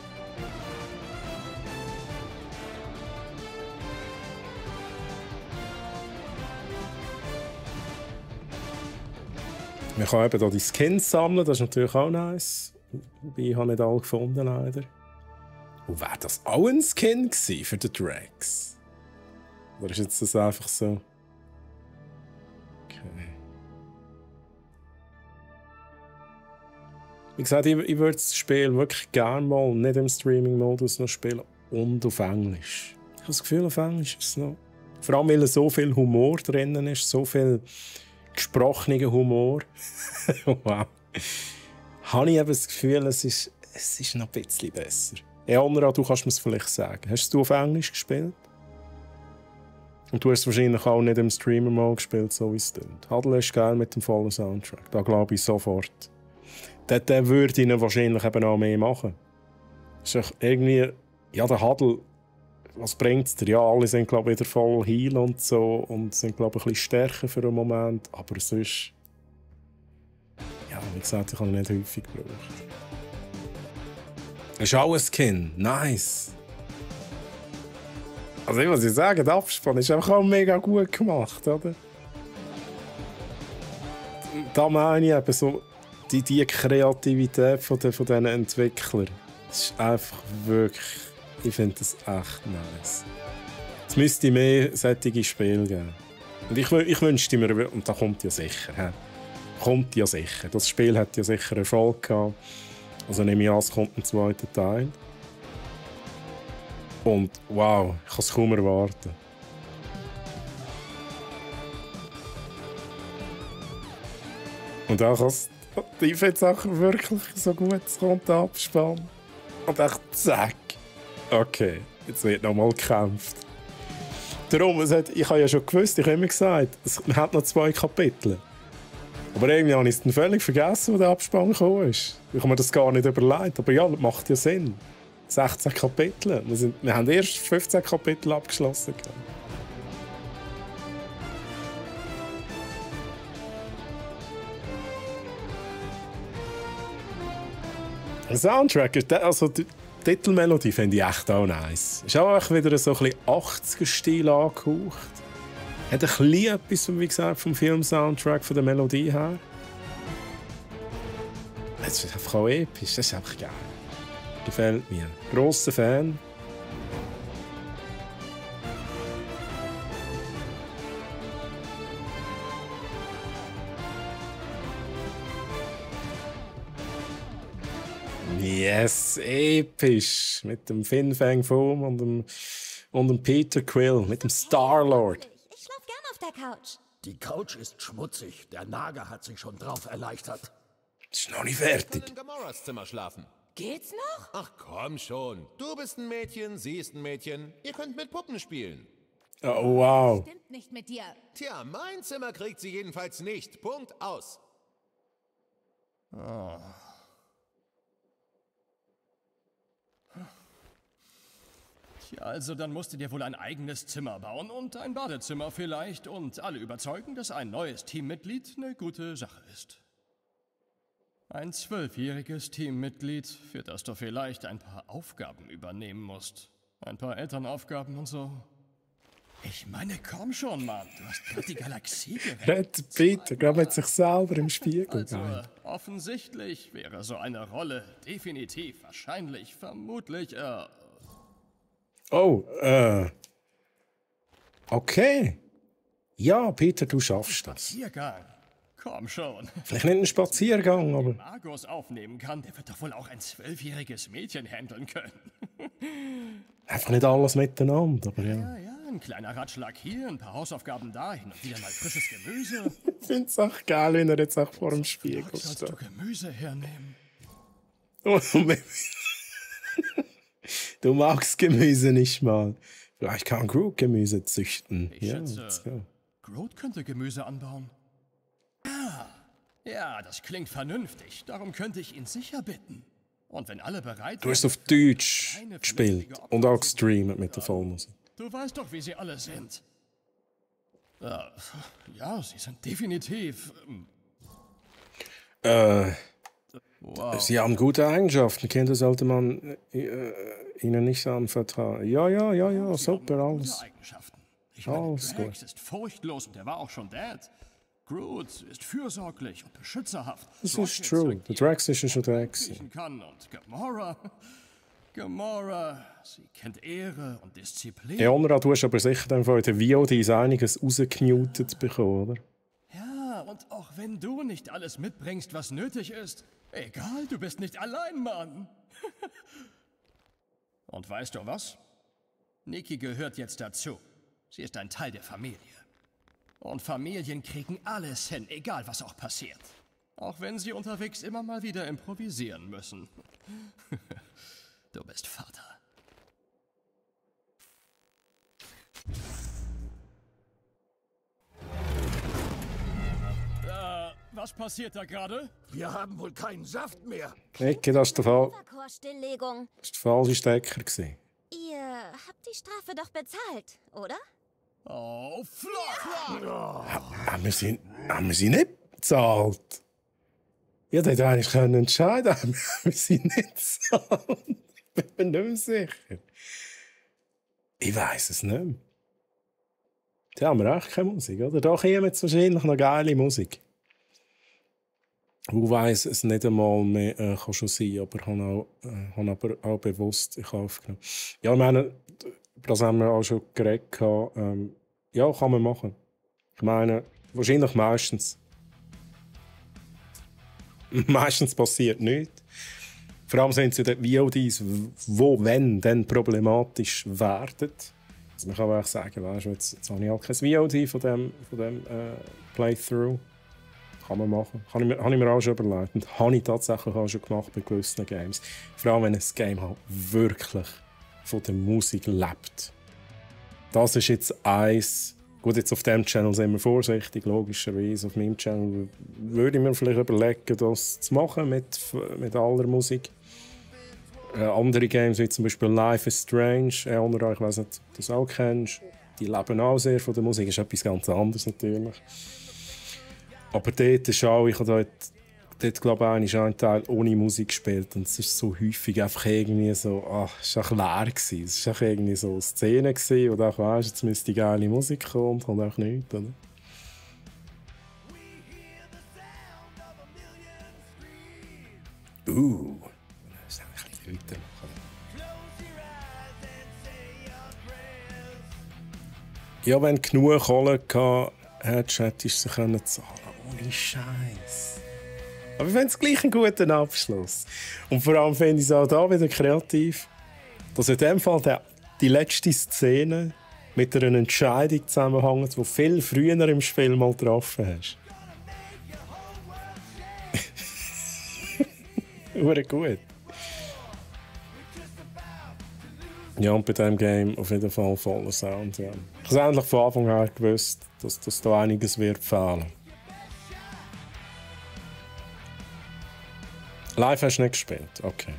Man kann eben hier die Skins sammeln, das ist natürlich auch nice. Wobei ich habe nicht alle gefunden, leider. Und wäre das auch ein Skin gewesen für den Drax? Oder ist jetzt das einfach so? Okay. Wie gesagt, ich würde das Spiel wirklich gerne mal nicht im Streaming-Modus noch spielen und auf Englisch. Ich habe das Gefühl, auf Englisch ist es noch... Vor allem, weil so viel Humor drin ist, so viel gesprochener Humor. Wow. Habe ich eben das Gefühl, es ist noch ein bisschen besser. Eonra, du kannst mir es vielleicht sagen. Hast du auf Englisch gespielt? Und du hast es wahrscheinlich auch nicht im Streamer mal gespielt, so wie es klingt. Huddle ist geil mit dem vollen Soundtrack. Da glaube ich sofort. Der würde ihn wahrscheinlich eben auch mehr machen. Ist doch irgendwie... Ja, der Huddle... Was bringt es dir? Ja, alle sind, glaube ich, wieder voll Heal und so und sind, glaube ich, ein bisschen stärker für einen Moment. Aber sonst... Ja, wie gesagt, ich habe ihn nicht häufig gebraucht. Ist auch ein Skin. Nice. Also ich muss sagen, der Abspann ist einfach auch mega gut gemacht, oder? Da meine ich eben so die Kreativität von diesen Entwicklern. Das ist einfach wirklich... Ich finde das echt nice. Es müsste mehr solche Spiele geben. Und ich wünschte mir, und da kommt ja sicher. Kommt ja sicher. Das Spiel hat ja sicher Erfolg gehabt. Also nehme ich an, es kommt ein zweiter Teil. Und wow, ich kann es kaum erwarten. Und auch ich finde es auch wirklich so gut, es kommt der Abspann. Und echt zack. Okay, jetzt wird nochmal gekämpft. Darum, ich habe ja schon gewusst, ich habe immer gesagt, man hat noch 2 Kapitel. Aber irgendwie habe ich es dann völlig vergessen, wo der Abspann gekommen ist. Ich habe mir das gar nicht überlegt. Aber ja, das macht ja Sinn. 16 Kapitel. Wir haben erst 15 Kapitel abgeschlossen. Der Soundtrack, also die Titelmelodie finde ich echt auch nice. Ist auch wieder so ein bisschen 80er-Stil angehaucht. Hat ein bisschen etwas, wie gesagt, vom Film-Soundtrack, von der Melodie her. Das ist einfach auch episch, das ist einfach geil. Gefällt mir. Grosser Fan. Yes, episch. Mit dem Fin Fang Foom und dem Peter Quill, mit dem Star-Lord. Ich schlaf gern auf der Couch. Die Couch ist schmutzig. Der Nager hat sich schon drauf erleichtert. Ist noch nicht fertig. In Gamoras Zimmer schlafen. Geht's noch? Ach komm schon. Du bist ein Mädchen, sie ist ein Mädchen. Ihr könnt mit Puppen spielen. Oh, wow. Stimmt nicht mit dir. Tja, mein Zimmer kriegt sie jedenfalls nicht. Punkt aus. Oh. Tja, also dann musst du dir wohl ein eigenes Zimmer bauen und ein Badezimmer vielleicht und alle überzeugen, dass ein neues Teammitglied eine gute Sache ist. Ein 12-jähriges Teammitglied, für das du vielleicht ein paar Aufgaben übernehmen musst. Ein paar Elternaufgaben und so. Ich meine, komm schon, Mann. Du hast gerade die Galaxie gerettet. Peter, gerade mit sich selber im Spiegel. Also, offensichtlich wäre so eine Rolle definitiv, wahrscheinlich, vermutlich, Okay. Ja, Peter, du schaffst das. Spaziergang. Komm schon. Vielleicht nicht einen Spaziergang, aber... Wenn Magos aufnehmen kann, der wird doch wohl auch ein 12-jähriges Mädchen handeln können. Einfach nicht alles miteinander, aber ja. Ja, ein kleiner Ratschlag hier, ein paar Hausaufgaben da, hin und wieder mal frisches Gemüse. Ich finde es auch geil, wenn er jetzt auch vor dem Spiegel steht. Sollst du Gemüse hernehmen? Du magst Gemüse nicht mal. Vielleicht kann Groot Gemüse züchten. Ich schätze, Groot könnte Gemüse anbauen. Ja, das klingt vernünftig. Darum könnte ich ihn sicher bitten. Und wenn alle bereit sind... Du hast auf Deutsch gespielt und auch gestreamt mit der Vollmusik. Du weißt doch, wie sie alle sind. Ja, sie sind definitiv... Wow. Sie haben gute Eigenschaften. Kinder sollte man ihnen nicht anvertrauen. Ja, super, alles. Ich meine, alles Drax gut. ist furchtlos und er war auch schon Dad. Groot ist fürsorglich und beschützerhaft. Das ist true. Der Drax ist ja schon Drax. Kann und Gamora, sie kennt Ehre und Disziplin. Eonra, du hast aber sicher dann von der VOD einiges rausgemutet bekommen, oder? Ja, und auch wenn du nicht alles mitbringst, was nötig ist, egal, du bist nicht allein, Mann. Und weißt du was? Nikki gehört jetzt dazu. Sie ist ein Teil der Familie. Und Familien kriegen alles hin, egal was auch passiert. Auch wenn sie unterwegs immer mal wieder improvisieren müssen. Du bist Vater. Was passiert da gerade? Wir haben wohl keinen Saft mehr. Ecke, das war Stilllegung. der falsche Stecker gewesen. Ihr habt die Strafe doch bezahlt, oder? Oh, Flock! Haben wir sie nicht bezahlt? Ja, der hätte eigentlich entscheiden können. Haben wir sie nicht bezahlt? Ich bin mir nicht mehr sicher. Ich weiss es nicht mehr. Da haben wir echt keine Musik, oder? Da käme jetzt wahrscheinlich noch geile Musik. Ich weiss es nicht einmal mehr, kann schon sein, aber ich habe auch bewusst in Kauf genommen. Ja, ich meine, das haben wir auch schon geredet. Ja, kann man machen. Ich meine, wahrscheinlich meistens. Meistens passiert nichts. Vor allem sind sie die VODs, wo, wenn, dann problematisch werden. Also man kann auch sagen, weißt du, jetzt habe ich halt kein VOD von dem Playthrough. Kann man machen. Habe ich mir auch schon überlegt. Und habe ich tatsächlich auch schon gemacht bei gewissen Games. Vor allem, wenn ein Game halt wirklich von der Musik lebt. Das ist jetzt eins. Gut, jetzt auf diesem Channel sind wir vorsichtig, logischerweise. Auf meinem Channel würde ich mir vielleicht überlegen, das zu machen mit aller Musik. Andere Games, wie zum Beispiel Life is Strange, ich weiß nicht, ob du das auch kennst, die leben auch sehr von der Musik, ist etwas ganz anderes natürlich. Aber dort ist auch, ich habe dort glaube ich, einen Teil ohne Musik gespielt und es ist so häufig einfach irgendwie so, es war leer gewesen. Es war irgendwie so eine Szene gewesen, und auch weisst, jetzt müsste die geile Musik kommen und kommt auch nichts, oder? Das ist ein bisschen Leute machen. Ja, wenn du genug Kohle gehabt hättest, hättest du sie zahlen können. Ohne Scheiß. Aber ich finde es gleich einen guten Abschluss. Und vor allem finde ich es auch da wieder kreativ, dass in dem Fall die letzte Szene mit einer Entscheidung zusammenhängt, die viel früher im Spiel mal getroffen hast. Hure gut. Ja, und bei diesem Game auf jeden Fall voller Sound. Ja. Ich habe endlich von Anfang an gewusst, dass da einiges wird fehlen. Live hast du nicht gespielt? Okay.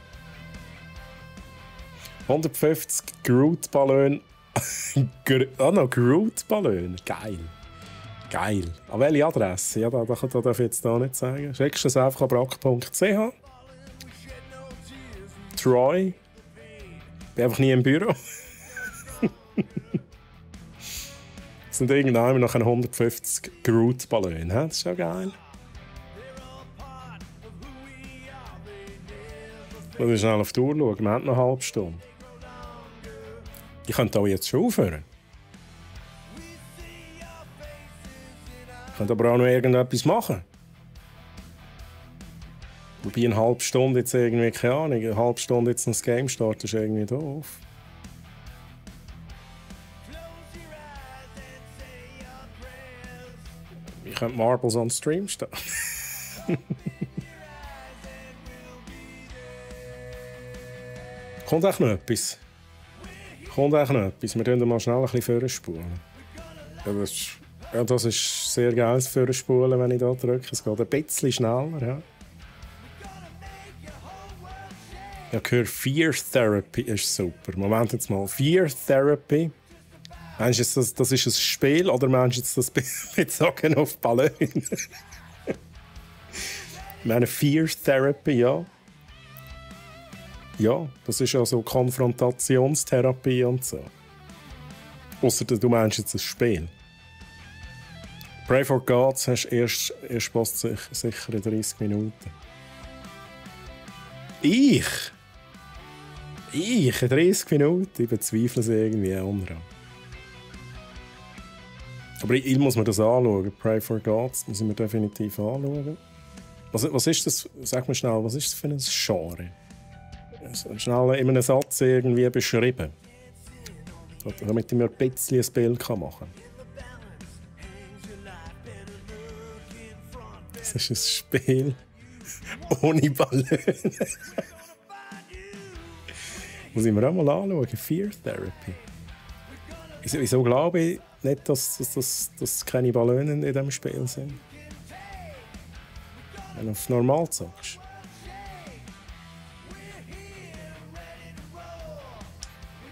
150 Groot-Ballone. Groot-Ballone. Geil. Geil. An welche Adresse? Ja, da darf ich jetzt da nicht sagen. Schickst du es einfach an brack.ch. Troy. Ich bin einfach nie im Büro. Es sind irgendwann noch 150 Groot-Ballone. Das ist ja geil. Ich muss schnell auf die Uhr schauen. Wir haben noch eine halbe Stunde. Ich könnte auch jetzt schon aufhören. Ich könnte aber auch noch irgendetwas machen. Wobei eine halbe Stunde jetzt irgendwie, keine Ahnung, eine halbe Stunde jetzt noch das Game starten, ist irgendwie doof. Ich könnte Marbles on Stream stehen. Kommt auch noch etwas? Wir können mal schnell ein bisschen vorspulen. Ja, das ist sehr geil, das Vorspulen, wenn ich da drücke. Es geht ein bisschen schneller. Ja. Ich habe gehört, Fear Therapy ist super. Moment jetzt mal. Fear Therapy. Meinst du jetzt, das ist ein Spiel oder meinst du jetzt das bezogen auf Ballon? Ich meine, Fear Therapy, ja. Ja, das ist ja so Konfrontationstherapie und so. Ausser du meinst jetzt ein Spiel. Pray for Gods hast erst fast sicher 30 Minuten. Ich? In 30 Minuten? Ich bezweifle es irgendwie andere. Aber ich muss mir das anschauen. Pray for Gods muss ich mir definitiv anschauen. Was ist das? Sag mir schnell, was ist das für ein Genre? Schnell in einem Satz irgendwie beschrieben. Damit ich mir ein bisschen ein Bild machen kann. Das ist ein Spiel ohne Ballone. Muss ich mir auch mal anschauen. Fear Therapy. Wieso glaube ich nicht, dass keine Ballone in diesem Spiel sind? Wenn du auf normal sagst.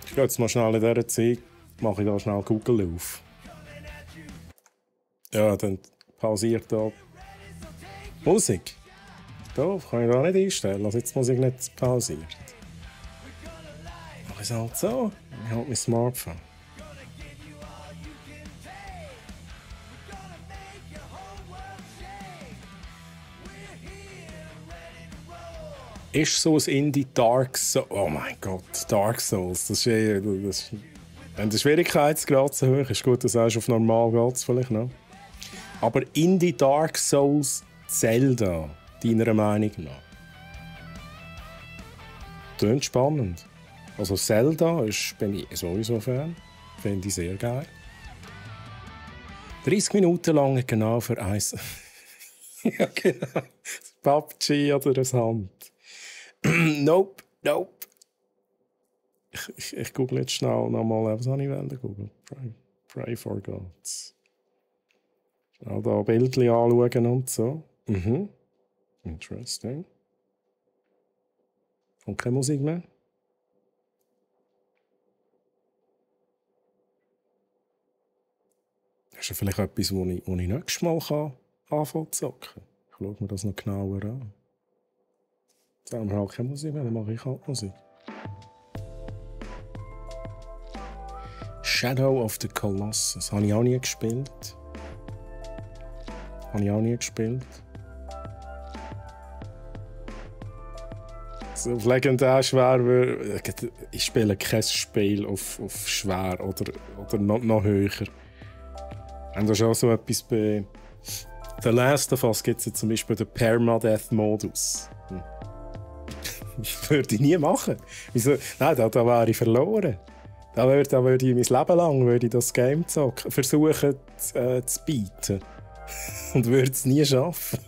Ich gehe jetzt mal schnell in dieser Zeit, mache ich da schnell Google auf. Ja, dann pausiert da Musik. Da kann ich da nicht einstellen, also jetzt muss ich nicht pausieren. Mache ich es halt so, ich habe mein Smartphone. Ist so ein Indie Dark Souls. Oh mein Gott, Dark Souls. Wenn der Schwierigkeitsgrad so hoch ist, gut, das sagst auf normal geht es vielleicht noch. Aber Indie Dark Souls Zelda, deiner Meinung nach? Klingt spannend. Also Zelda bin ich sowieso Fan. Finde ich sehr geil. 30 Minuten lang genau für eins. Ja, genau. Das PUBG oder das Hand. Nope. Ich google jetzt schnell nochmal, was habe ich googeln? Pray for Gods. Schnell da Bildchen anschauen und so. Mhm. Interesting. Und keine Musik mehr? Das ist ja vielleicht etwas, wo ich nächstes Mal anfangen zu zocken. Ich schaue mir das noch genauer an. Jetzt haben wir halt keine Musik mehr, dann mache ich halt Musik. Shadow of the Colossus. Habe ich auch nie gespielt. So auf legendär schwer. Ich spiele kein Spiel auf schwer oder noch höher. Und das ist auch so etwas bei The Last of Us gibt es ja zum Beispiel den Permadeath-Modus. Das würde ich nie machen. Wieso? Nein, da wäre ich verloren. Da würde ich mein Leben lang das Game versuchen zu beaten. Und würde es nie schaffen.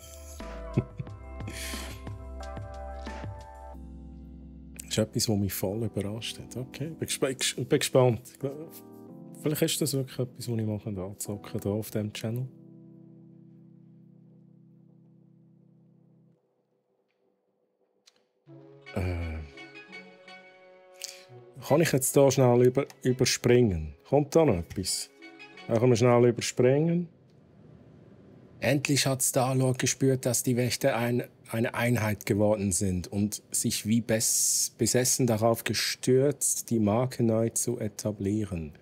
Das ist etwas, was mich voll überrascht hat. Okay, ich bin gespannt. Vielleicht ist das wirklich etwas, was ich mal anzocken kann, hier auf diesem Channel. Kann ich jetzt hier schnell überspringen? Kommt da noch etwas? Da können wir schnell überspringen. Endlich hat Star-Lord gespürt, dass die Wächter eine Einheit geworden sind und sich wie besessen darauf gestürzt, die Marke neu zu etablieren.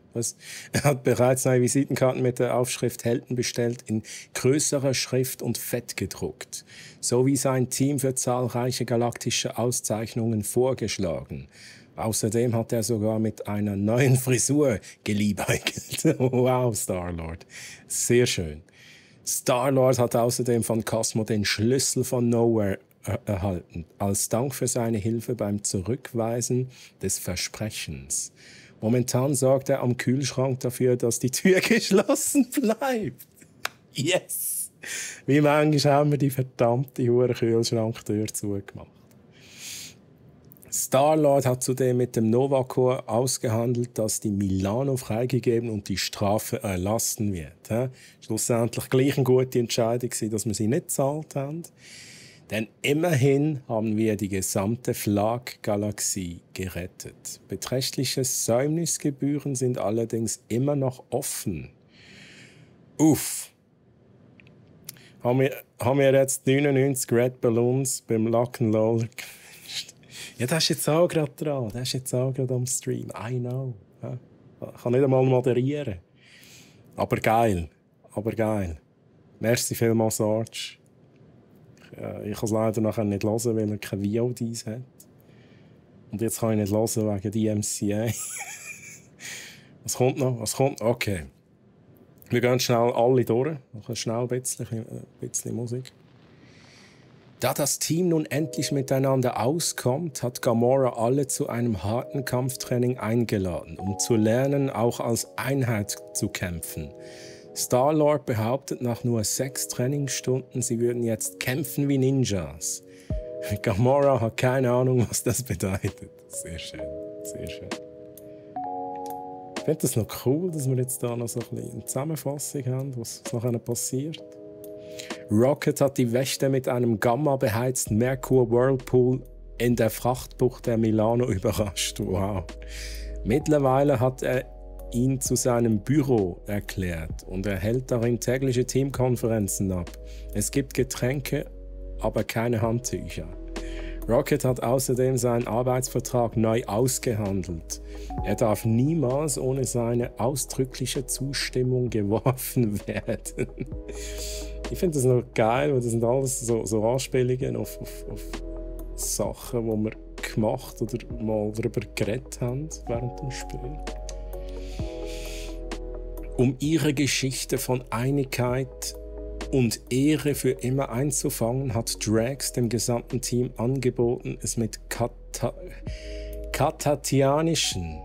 Er hat bereits neue Visitenkarten mit der Aufschrift Helden bestellt, in größerer Schrift und fett gedruckt, sowie sein Team für zahlreiche galaktische Auszeichnungen vorgeschlagen. Außerdem hat er sogar mit einer neuen Frisur geliebäugelt. Wow, Star-Lord. Sehr schön. Star-Lord hat außerdem von Cosmo den Schlüssel von Nowhere erhalten, als Dank für seine Hilfe beim Zurückweisen des Versprechens. Momentan sorgt er am Kühlschrank dafür, dass die Tür geschlossen bleibt. Yes! Wie manchmal haben wir die verdammte hure Kühlschranktür zugemacht. Star-Lord hat zudem mit dem Nova Corps ausgehandelt, dass die Milano freigegeben und die Strafe erlassen wird. Schlussendlich gleich eine gute Entscheidung, dass wir sie nicht gezahlt haben. Denn immerhin haben wir die gesamte Flag-Galaxie gerettet. Beträchtliche Säumnisgebühren sind allerdings immer noch offen. Uff. Haben wir jetzt 99 Red Balloons beim Lock'n'Loller gewünscht? Ja, das ist jetzt auch gerade dran. Das ist jetzt auch gerade am Stream. I know. Ja. Ich kann nicht einmal moderieren. Aber geil. Merci vielmals, Sarge. Ich kann es leider nachher nicht hören, weil er keine VODs hat. Und jetzt kann ich nicht hören wegen DMCA. Was kommt noch? Okay. Wir gehen schnell alle durch. Noch schnell ein bisschen Musik. Da das Team nun endlich miteinander auskommt, hat Gamora alle zu einem harten Kampftraining eingeladen, um zu lernen, auch als Einheit zu kämpfen. Star-Lord behauptet nach nur 6 Trainingsstunden, sie würden jetzt kämpfen wie Ninjas. Gamora hat keine Ahnung, was das bedeutet. Sehr schön. Ich finde das noch cool, dass wir jetzt da noch so eine Zusammenfassung haben, was nachher passiert. Rocket hat die Wächter mit einem gamma-beheizten Merkur Whirlpool in der Frachtbucht der Milano überrascht. Wow. Mittlerweile hat er ihn zu seinem Büro erklärt und er hält darin tägliche Teamkonferenzen ab. Es gibt Getränke, aber keine Handtücher. Rocket hat außerdem seinen Arbeitsvertrag neu ausgehandelt. Er darf niemals ohne seine ausdrückliche Zustimmung geworfen werden. Ich finde das noch geil, weil das sind alles so Anspielungen auf Sachen, die wir gemacht oder mal darüber geredet haben während dem Spiel. Um ihre Geschichte von Einigkeit und Ehre für immer einzufangen, hat Drax dem gesamten Team angeboten, es mit katatianischen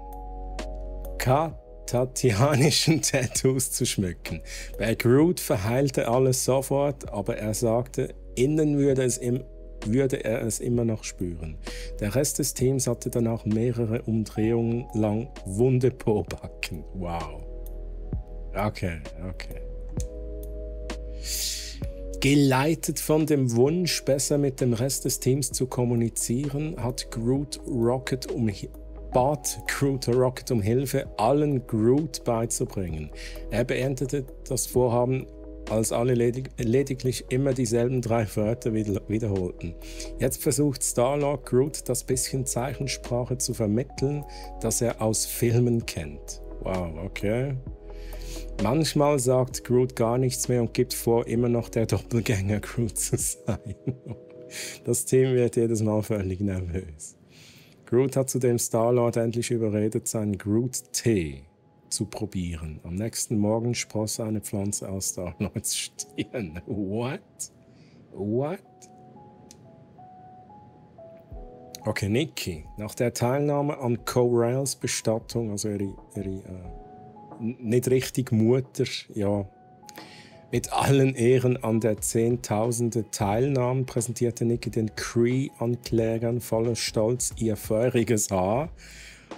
Tattoos zu schmücken. Bei Groot verheilte alles sofort, aber er sagte, innen würde es ihm würde er es immer noch spüren. Der Rest des Teams hatte danach mehrere Umdrehungen lang wunde Pobacken. Wow. Okay. Geleitet von dem Wunsch, besser mit dem Rest des Teams zu kommunizieren, bat Groot Rocket um Hilfe, allen Groot beizubringen. Er beendete das Vorhaben, als alle lediglich immer dieselben 3 Wörter wiederholten. Jetzt versucht Star-Lord Groot, das bisschen Zeichensprache zu vermitteln, das er aus Filmen kennt. Wow, okay. Manchmal sagt Groot gar nichts mehr und gibt vor, immer noch der Doppelgänger Groot zu sein. Das Team wird jedes Mal völlig nervös. Groot hat zudem Star-Lord endlich überredet, seinen Groot-Tee zu probieren. Am nächsten Morgen spross eine Pflanze aus Star-Lords Stirn. What? Okay, Nikki. Nach der Teilnahme an Ko-Rels Bestattung, also ihre nicht richtig Mutter, ja, mit allen Ehren an der Zehntausende Teilnahmen, präsentierte Nikki den Kree-Anklägern voller Stolz ihr feuriges Haar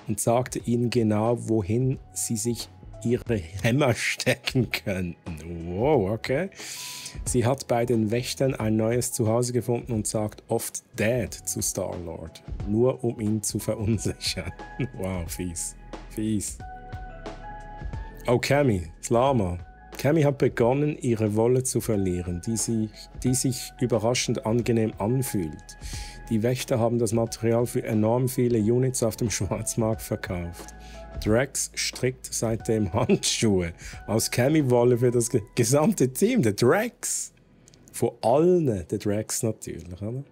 und sagte ihnen genau, wohin sie sich ihre Hämmer stecken könnten. Wow, okay. Sie hat bei den Wächtern ein neues Zuhause gefunden und sagt oft Dad zu Star-Lord, nur um ihn zu verunsichern. Wow, fies. Oh, Cammy, Slama. Cammy hat begonnen, ihre Wolle zu verlieren, die sich überraschend angenehm anfühlt. Die Wächter haben das Material für enorm viele Units auf dem Schwarzmarkt verkauft. Drax strickt seitdem Handschuhe aus Cammy-Wolle für das gesamte Team. Der Drax! Von allen der Drax natürlich, oder?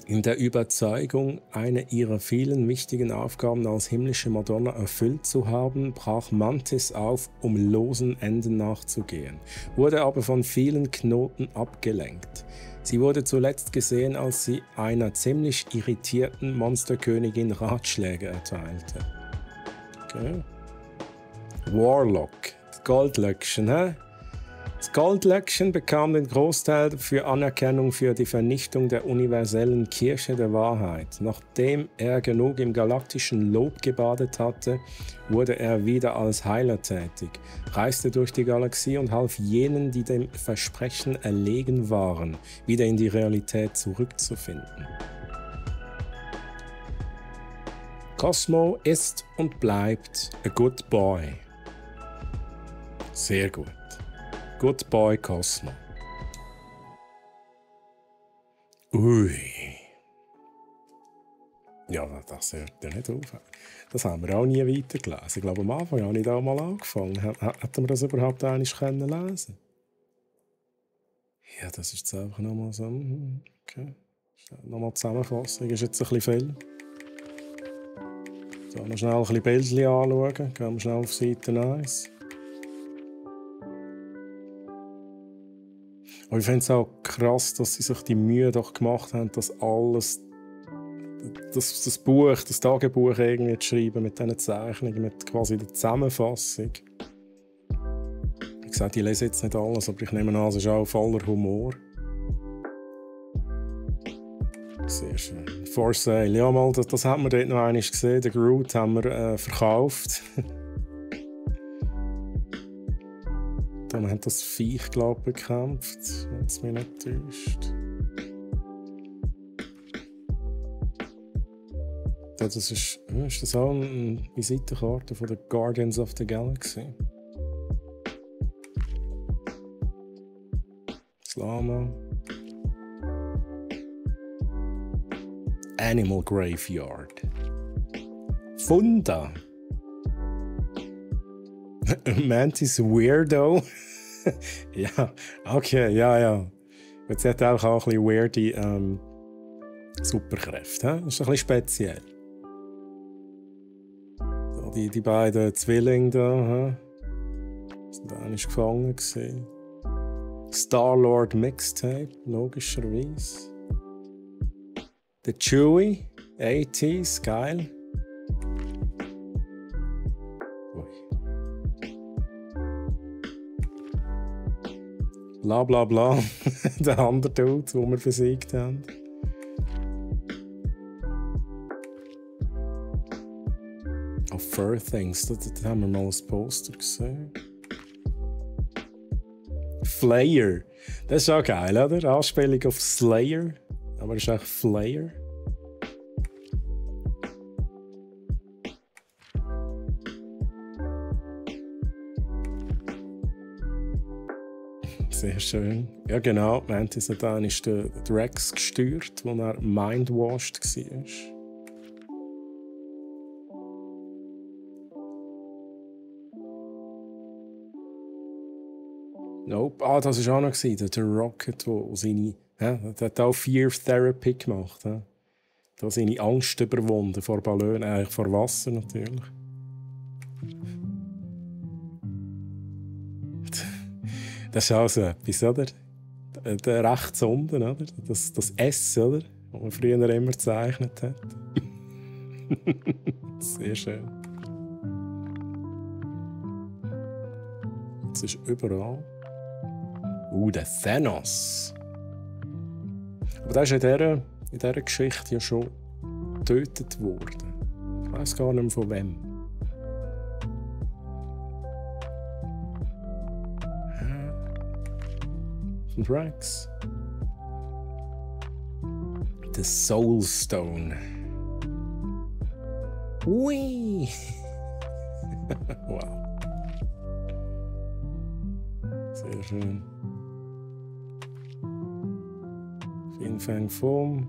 In der Überzeugung, eine ihrer vielen wichtigen Aufgaben als himmlische Madonna erfüllt zu haben, brach Mantis auf, um losen Enden nachzugehen, wurde aber von vielen Knoten abgelenkt. Sie wurde zuletzt gesehen, als sie einer ziemlich irritierten Monsterkönigin Ratschläge erteilte. Okay. Warlock, das Goldlöckchen, hä? Das Goldlöckchen bekam den Großteil für Anerkennung für die Vernichtung der universellen Kirche der Wahrheit. Nachdem er genug im galaktischen Lob gebadet hatte, wurde er wieder als Heiler tätig, reiste durch die Galaxie und half jenen, die dem Versprechen erlegen waren, wieder in die Realität zurückzufinden. Cosmo ist und bleibt a good boy. Sehr gut. Good boy Cosmo. Ui. Ja, das hört ja nicht auf. Das haben wir auch nie weitergelesen. Ich glaube, am Anfang habe ich da mal angefangen. Hätten wir das überhaupt einmal lesen können? Ja, das ist jetzt einfach nochmal so. Okay. Nochmal Zusammenfassung. Ist jetzt ein bisschen viel. So, noch schnell ein bisschen Bildchen anschauen. Gehen wir schnell auf Seite 1. Aber ich finde es auch krass, dass sie sich die Mühe doch gemacht haben, das alles, das Buch, das Tagebuch irgendwie zu schreiben mit diesen Zeichnungen, mit quasi der Zusammenfassung. Wie gesagt, ich lese jetzt nicht alles, aber ich nehme an, es ist auch voller Humor. Sehr schön. For Sale. Ja, mal, das haben wir dort noch einmal gesehen. Den Groot haben wir verkauft. Wir haben das Viech, glaube ich, bekämpft, wenn es mich nicht täuscht. Ja, das ist das auch eine Visitenkarte von den Guardians of the Galaxy? Slama. Animal Graveyard. Funda. Mantis Weirdo. Ja, okay, ja. Jetzt hat er auch ein bisschen weirde Superkräfte. Das ist ein bisschen speziell. So, die beiden Zwillinge da. Sind eigentlich gefangen gewesen. Star-Lord Mixtape, logischerweise. Der Chewie, 80s, geil. Bla bla bla. Der andere Dude, den wir besiegt haben. Oh, Fur Things, da haben wir mal ein Poster gesehen. Flayer. Das ist auch geil, oder? Anspielung auf Slayer. Aber es ist echt Flayer. Sehr schön. Ja, genau. Mantis hat dann ist der Rex gesteuert, wo er mindwashed war. Nope. Ah, das war auch noch der Rocket, der seine. Ja, der hat auch Fear Therapy gemacht. Ja. Da seine Angst überwunden vor Ballonen, vor Wasser natürlich. Das ist auch so etwas, oder? Der rechts unten, oder? Das S, oder? Das man früher immer gezeichnet hat. Sehr schön. Das ist überall. Der Thanos. Aber der ist in dieser Geschichte ja schon getötet worden. Ich weiss gar nicht mehr von wem. Von Rex. The Soul Stone. Ui! Wow. Sehr schön. Fin Fang Foam.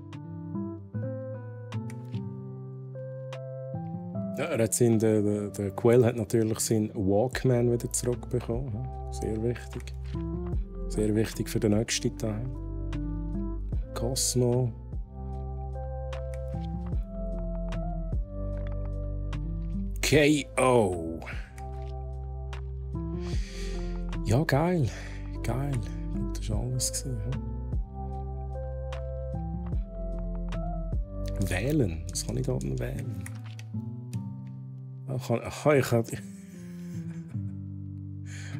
Ja, er hat der Quell hat natürlich seinen Walkman wieder zurückbekommen. Sehr wichtig. Sehr wichtig für den nächsten Teil. Cosmo. KO. Ja, geil. Geil. Das war alles. Wählen. Was kann ich da denn wählen? Ich kann.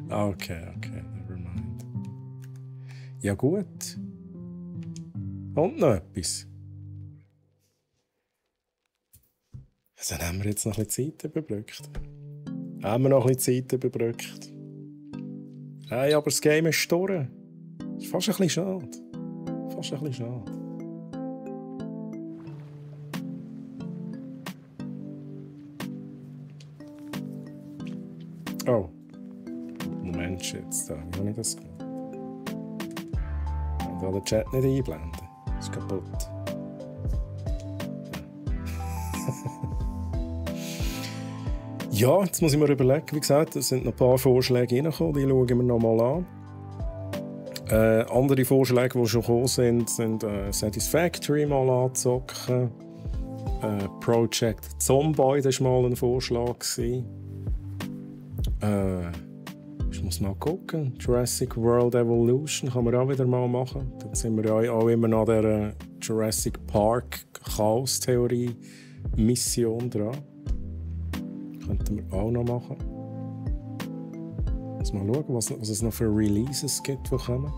Okay. Nevermind. Ja, gut. Und noch etwas. Dann haben wir jetzt noch ein bisschen Zeit überbrückt. Hey, aber das Game ist durch. Das ist fast ein bisschen schade. Oh. Moment, jetzt. Wie habe ich das gemacht? Ich kann den Chat nicht einblenden. Das ist kaputt. Ja, jetzt muss ich mir überlegen. Wie gesagt, es sind noch ein paar Vorschläge reingekommen, die schauen wir noch mal an. Andere Vorschläge, die schon gekommen sind Satisfactory mal anzocken. Project Zomboid war mal ein Vorschlag. Ich muss mal gucken. Jurassic World Evolution kann man auch wieder mal machen. Dann sind wir ja auch immer noch an der Jurassic Park Chaos-Theorie Mission dran. Könnten wir auch noch machen. Mal schauen, was es noch für Releases gibt, die kommen.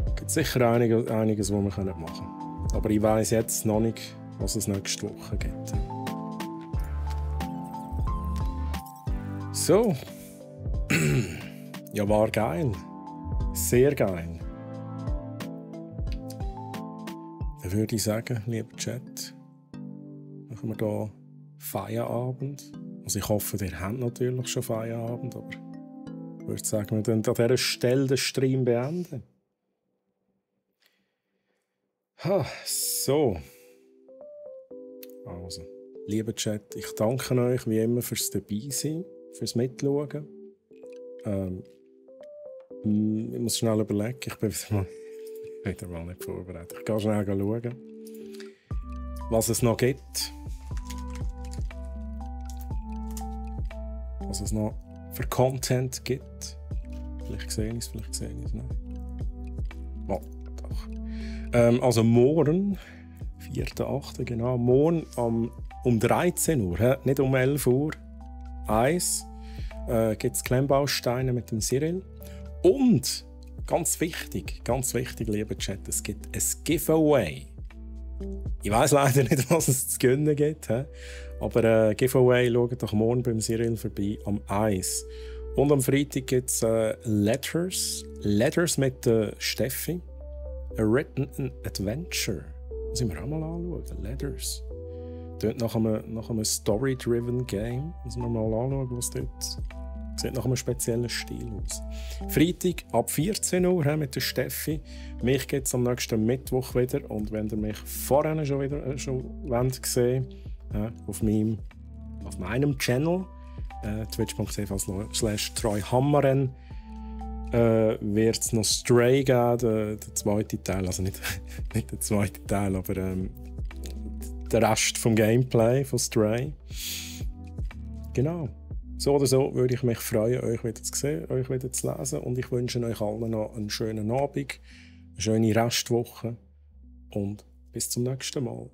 Es gibt sicher einiges, was wir machen können. Aber ich weiss jetzt noch nicht, was es nächste Woche gibt. So. Ja, war geil. Sehr geil. Dann würde ich sagen, lieber Chat, machen wir hier Feierabend. Also ich hoffe, ihr habt natürlich schon Feierabend, aber ich würde sagen, wir können an dieser Stelle den Stream beenden. So. Also, lieber Chat, ich danke euch wie immer fürs Dabeisein, fürs Mitschauen. Ich muss schnell überlegen, ich bin wieder mal nicht vorbereitet. Ich gehe schnell schauen, was es noch gibt. Was es noch für Content gibt. Vielleicht sehe ich es, vielleicht sehe ich es nicht. Oh, doch. Also morgen, 4.8. genau, morgen um 13 Uhr, nicht um 11 Uhr, gibt es Klemmbausteine mit dem Cyril. Und, ganz wichtig, lieber Chat, es gibt ein Giveaway. Ich weiss leider nicht, was es zu gewinnen gibt, aber Giveaway, schaut doch morgen beim Cyril vorbei, am 1. Und am Freitag gibt es Letters mit Steffi. A Written Adventure. Das müssen wir auch mal anschauen. Letters. Dort nach einem Story-Driven Game. Müssen wir mal anschauen, was dort sieht nach einem speziellen Stil aus. Freitag ab 14 Uhr mit der Steffi. Mich gibt es am nächsten Mittwoch wieder. Und wenn ihr mich vorher schon wollt sehen auf meinem Channel, twitch.tv/treuhammeren, wird es noch Stray geben, der zweite Teil. Also nicht der zweite Teil, aber der Rest vom Gameplay von Stray. Genau. So oder so würde ich mich freuen, euch wieder zu sehen, euch wieder zu lesen. Und ich wünsche euch allen noch einen schönen Abend, eine schöne Restwoche und bis zum nächsten Mal.